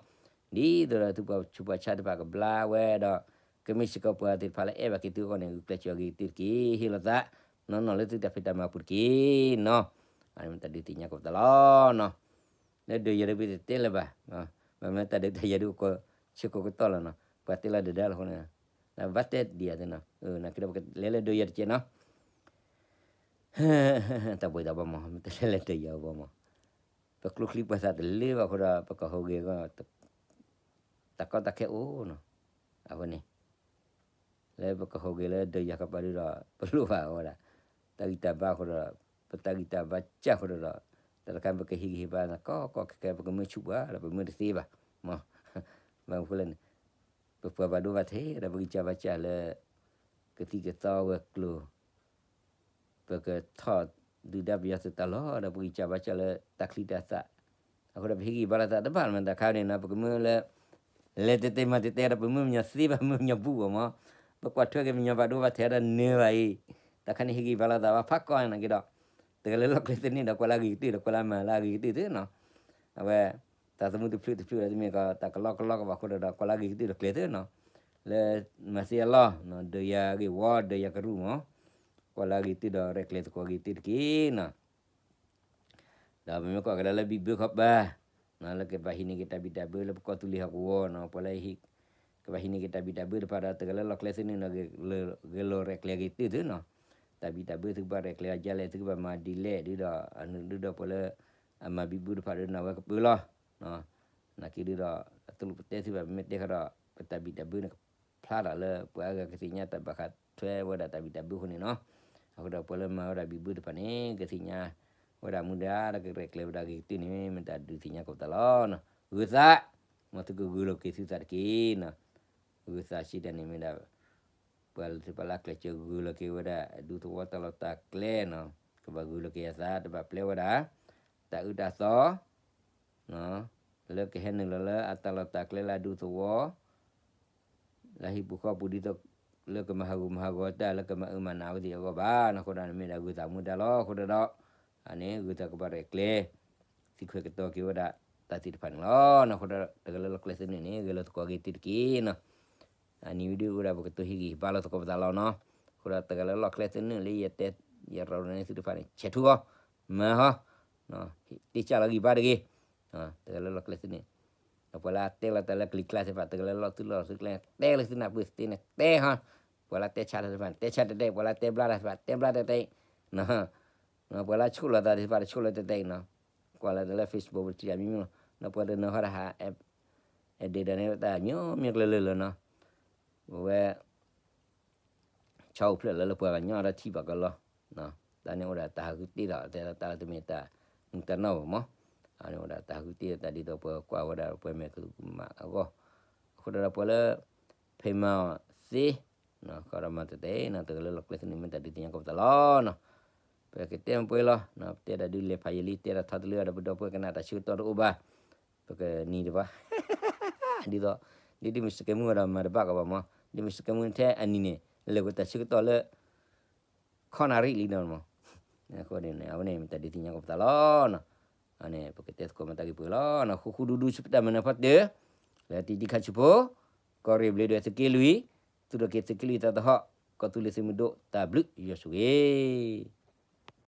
နီၤ, ဒ်သိးဒီးသုပှၤဆူးပှၤဆါသ့ၣ်တဖၣ်ကဘျါဝဲဒီး ကမ့ၢ်စ့ၢ်ကီးပှၤသ့ၣ်တဖၣ်လၢအဲၣ်ဘၣ်က့ၤသုအဂီၢ်န့ၣ် ဂုာ်ကျဲးစၢးက့ၤကတၢၢ်တက့ၢ်, ဟ့ၣ်လီၤသးနီၢ်နီၢ်လၢသုတၢ်ဖံးတၢ်မၤပူၤတက့ၢ်နီၤ, အမ့ၢ်တၢ်ဒုးသ့ၣ်ညါကပသးလီၤနီၤ, လၢဒိးယၤဒ်ပတဲလၢၤဘၣ်, မ့မ့ၢ်တၢ်ဒုးတၢ်ယၤဒ်အိၣ်ကိးဆၢကိးကတီၢ်လီၤနီၤ, ပှၤတဲလီၤဒၢးဒၢးလီၤအဃိန့ၣ်, ဘၣ်တဲဒံးယၤသ့နီၤ, နာ်က့ဒီးပကလဲၤလၢဒိးယၤတက့ၢ်နီၤ, တၢ်ဘှံးတၢ်ဘှီမး မ့ၢ်တလဲၤလၢဒိးယၤဘှီမး, ပကျိချံပှၤသးတလၢဘၣ်အဃိဒီး ပကဟူးဂဲၤအဂီၢ် တၢ်ကီတၢ်ခဲအိၣ်နီၤ, အဃိန့ၣ် လၢပကဟူးဂဲၤလၢဒိးယၤကပၤဒုဒီး ပလိၣ်ဘၣ်ဝဲဒၣ် တၢ်ဂံၢ်တၢ်ဘါအဃိဒီး ပတၢ်ဂံၢ်တၢ်ဘါစၢ်အဃိဒီး တၢ်တခါပကဟ့ၣ်ဂံၢ်ဟ့ၣ်ဘါသးကီကီခဲခဲ ပကမၢဆူၣ်ပှၤဒီး ပမၢတသ့ဘၣ်, မ့ၢ် ဘၣ်မနုၤဃိလဲၣ်န့ၣ် ပပှၤဘၣ်ဒိဘၣ်ထံးဒီး ပဂံၢ်စၢ်ဘါစၢ်လၢ ကသံၣ်ကသီဝဲၤကျိၤ ပကထီၣ်ဒုၣ်ဒါပယီၤသုးတၢ်လီၢ်ဒီး ပဂံၢ်စၢ်ဘါစၢ်လၢတၢ်ချံတၢ်သၣ်, အဃိဒီးပဟ့ၣ်ဂံၢ်ဘါလိာ်သးတဘၣ်မတၤခါန့ၣ်နီၤ, ပကမၢလၢ လဲၤတဲတဲမၤတဲတဲဒီး ပမၢမညီၤသ့ဘၣ် မၢမညီၤဘူၣ်ဘၣ်မး, ပကွၢ်ထွဲက့ၤမညီၤဘၣ်ဒိဘၣ်ထံးဒီးနၢၤဘၣ်အံၤ, တၢ်ခါန့ၣ်ဟ့ၣ်ဂံၢ်ဘါလိာ်သးဘၣ်ဖးကီနာ်က့ဒီး, တဂၤလၢလီၢ်ကျဲသန့ၣ်ဒီး ကွၢ်လၢအဂ့ၤကတၢၢ်ဒီး ကွၢ်လၢအမၤလၢအဂ့ၤကတၢၢ်သုနီၤ, အဝဲ တၢ်သမူတဖျၢၣ်တဖျၢၣ်ဒီး တမ့ၢ်ကီး တၢ်ကလီကလီကဘၣ်အဃိဒီး ကွၢ်လၢအဂ့ၤကတၢၢ်ဒီးကျဲသုနီၤ, လၢမၤသ့အလီၢ် ဒိးယၤဂ့ၢ်ဝီ ဒိးယၤကရူၢ်မး, ကွၢ်လၢအဂ့ၤကတၢၢ်ဒီး ရဲၣ်ကျဲၤသကိးဂ့ၤကတၢၢ်တက့ၢ်နီၤ. ဒီးပမ့ၢ်ကွၢ်ကဒါလၢဘံၣ်ဘၢခီပၤ, လၢကဘၣ်ဟံးန့ၢ်က့ၤတၢ်ဘံၣ်တၢ်ဘၢလၢပကီၢ်သူလ့ၤဟီၣ်ကဝီၤနီၤ, ပှၤလၢ ကဘၣ်ဟံးန့ၢ်က့ၤတၢ်ဘံၣ်တၢ်ဘၢတဖၣ်ဒီး တဂၤလၢလီၢ်ကျဲသန့ၣ်ဒီး ဂဲၤလိာ်ရဲၣ်ကျဲၤဂ့ၤကတၢၢ်သုနီၤ, တၢ်ဘံၣ်တၢ်ဘၢသုကဘၣ်ရဲၣ်ကျဲၤအီၤဒ်လဲၣ် သုကဘၣ်မၤဒ်လဲၣ်ဒုဒီး အနုာ်ဒုဒီးပှၤလၢ အမၤဘံၣ်ဘၢတဖၣ်ဒီး နၢ်ဝဲကပၢၤလီၤ. နာ်က့ဒုဒီး အတလိၣ်ပတဲသုဘၣ် ပမ့ၢ်တဲဃီဒီး ပတၢ်ဘံၣ်တၢ်ဘၢန့ၣ် ကဖျါထီၣ်လၢ ပှၤအါဂၤကသ့ၣ်ညါတၢ်ဘၣ်ဃးထွဲဝဲဒၣ်တၢ်ဘံၣ်တၢ်ဘၢအဃိန့ၣ်နီၤ. အဃိဒီးပှၤလၢမၤဝဲဒၣ်ဘံၣ်ဘၢတဖၣ်န့ၣ် ကသ့ၣ်ညါဝဲဒၣ်မူဒါဒီး ကရဲၣ်ကျဲၤဝဲဒၣ်ဂ့ၤကတၢၢ်န့ၣ် မ့ၢ်တၢ်ဒုးသ့ၣ်ညါကပသးလီၤ. ဂုာ်သး, မ်သုကဂုာ်လီၤက့ၤသုသးတက့ၢ်နီၤ. ဂုာ်သးစံးတၢ်န့ၣ်မ့ၢ်ဒၣ် ပှၤလၢသုပှၤလၢကျဲးစၢးဂုာ်လီၤက့ၤဝဲဒၣ် ဒူသဝီတၢ်လီၢ်တၢ်ကျဲနီၤ, ကဘၣ်ဂုာ်လီၤက့ၤအသး တဘၣ်ပျဲဝဲဒၣ် တၢ်အၢတၢ်သီ လၢကဟဲနုာ်လီၤလၢအတၢ်လီၢ်တၢ်ကျဲလၢအဒူသဝီ လၢဟံၣ်ပူၤဃီပူၤဒ်သိး လၢကမၤဟးဂူာ်မၤဟးဂီၤတၢ် လၢကမၤအၢမၤနးဝဲသ့ၣ်အဂီၢ်ဘၣ်နီၤ. အဃိဒီးန့ၣ်မ့ၢ်ဒၣ်ဂုာ်သးမူဒါလီၤ. အဃိဒီး အန့ၣ်ဂုာ်သးကဘၣ်ရဲၣ်ကျဲၤ သံခွဲးကတီၤက့ၤဝဲဒၣ်တၢ်သ့ၣ်တဖၣ်န့ၣ်လီၤ. အဃိဒီးတဂၤလၢလီၢ်ကျဲသန့ၣ်န့ၣ် ဂဲၤလိာ်သကိးက့ၤသုတက့ၢ်နီၤ. အနံၤဝံၤဒုအိၣ်ဒၣ်ပကတိၤဟ့ၣ်ဂံၢ်ဟ့ၣ်ဘါလိာ်သကိးပသးလီၤနီၤ. အဃိဒီးတဂၤလၢလီၢ်ကျဲသန့ၣ်လၢယတဲ ယရီန့ၣ်သုတဖၣ်န့ၣ် ဆဲးထူၣ်အီၤ မၤဟီ တ့ၢ်ကၢ်လီၤဂံၢ်ဘါတဂ့ၤ. တဂၤလၢလီၢ်ကျဲသန့ၣ် ဒီးပှၤလၢအတဲလီၤတၢ်လၢကလံၤကျါသ့ၣ်တဖၣ် တဂၤလၢလီၢ်သုလီၢ်သုကျဲ တဲလၢသုနၢ်ပၢၢ်သ့န့ၣ် တဲဟီ ပှၤလၢတဲဆါတၢ်သ့ၣ်တဖၣ်န့ၣ် တဲဆါတဲတဲ ပှၤလၢတဲဘျါတၢ်သ့ၣ်တဖၣ် တဲဘျါတဲတဲ ပှၤလၢဆိၣ်လီၤသးသ့ၣ်တဖၣ် တဆိၣ်လီၤတဲတဲနီၤ. ကွၢ်လၢတၢ်လၢ Facebook ပထံၣ်တၢ်မံၤမံၤလီၤ. ဒီးပှၤတနီၤဟီဒၣ်ဟး edit ဒ်န့ၣ်တၢ်ညီမ့ၢ်ကျၢၤလၢလၢနီၤ. အဝဲ ဆီအိၣ်ဖျဲၣ်လၢလၢပှၤကညီဒီးထံၣ်ဘၣ်ကလီၤ. တၢ်န့ၣ်အိၣ်ဒၣ်တၢ်ဟးဂူာ်တ့ၢ်ဒီး တဲလၢတၢ်လၢတမ့ၢ်တၢ်မူတၢ်နီၢ်ဘၣ်မး. အန့ၣ်အိၣ်ဒၣ်တၢ်ဟးဂူာ်တ့ၢ်ဒီးတၢ်ဒ်သိးပှၤကွၢ်ဝဲဒၣ်ပှၤမဲာ်ကမၣ်အဂီၢ်. အဃိဒီးပှၤလၢ ဖဲမၤအီၤသ့ ကီဒီးမၤတတဲနီၤ တဂၤလၢလီၢ်ကျဲသန့ၣ်မ့ၢ်တၢ်ဒုးသ့ၣ်ညါကပသးလီၤနီၤ. ပကတဲမ့ၢ်ပှဲၤလီၤ ပတဲဒၣ်ဒုးလဲၤဖးယံာ်လံ တဲဒၣ်ထီတလၢဒီးပဒီပုၢ်ဝဲၢ်ကနၣ်တၢ်ဆၢကတီၢ်တအိၣ်ဘၣ်. ပကနံၤတဘၣ် ဒ်သိး ဒ်ဒ်မ့ၢ်စကဲမူဒီးမၤတဘၣ်ကီးဘၣ်မး ဒ်မ့ၢ်စကဲမူထဲအနံၤန့ၣ် လဲၤဝဲတၢ်ဆၢကတီၢ်လၢ ခီနၣ်ရံၣ်လံနီၤမး. အဃိန့ၣ် အဝဲန့ၣ်မ့ၢ်တၢ်ဒုးသ့ၣ်ညါကပသးလီၤနီၤ. အန့ၣ် ပကတဲသကိးမၤတၢ်ဂ့ၢ်ပှဲၤလီၤနီၤ. ဃူဃူဒူဒူဆူပတၢ်မၤနၢၤဖီတၢၢ် လၢတံၤတံခါဆူဖိ ကီၢ်ရ့ၣ်ဘျ့းဒွဲၣ်သုးက့လွံၢ် သူၣ်ထီၣ်က့ၤသုးက့လွံၢ်သးသဟီၣ် ကီၢ်သူလ့ၤသုးမုၢ်ဒိၣ်တၢ်ဘျုးယွၤဆိၣ်ဂ့ၤ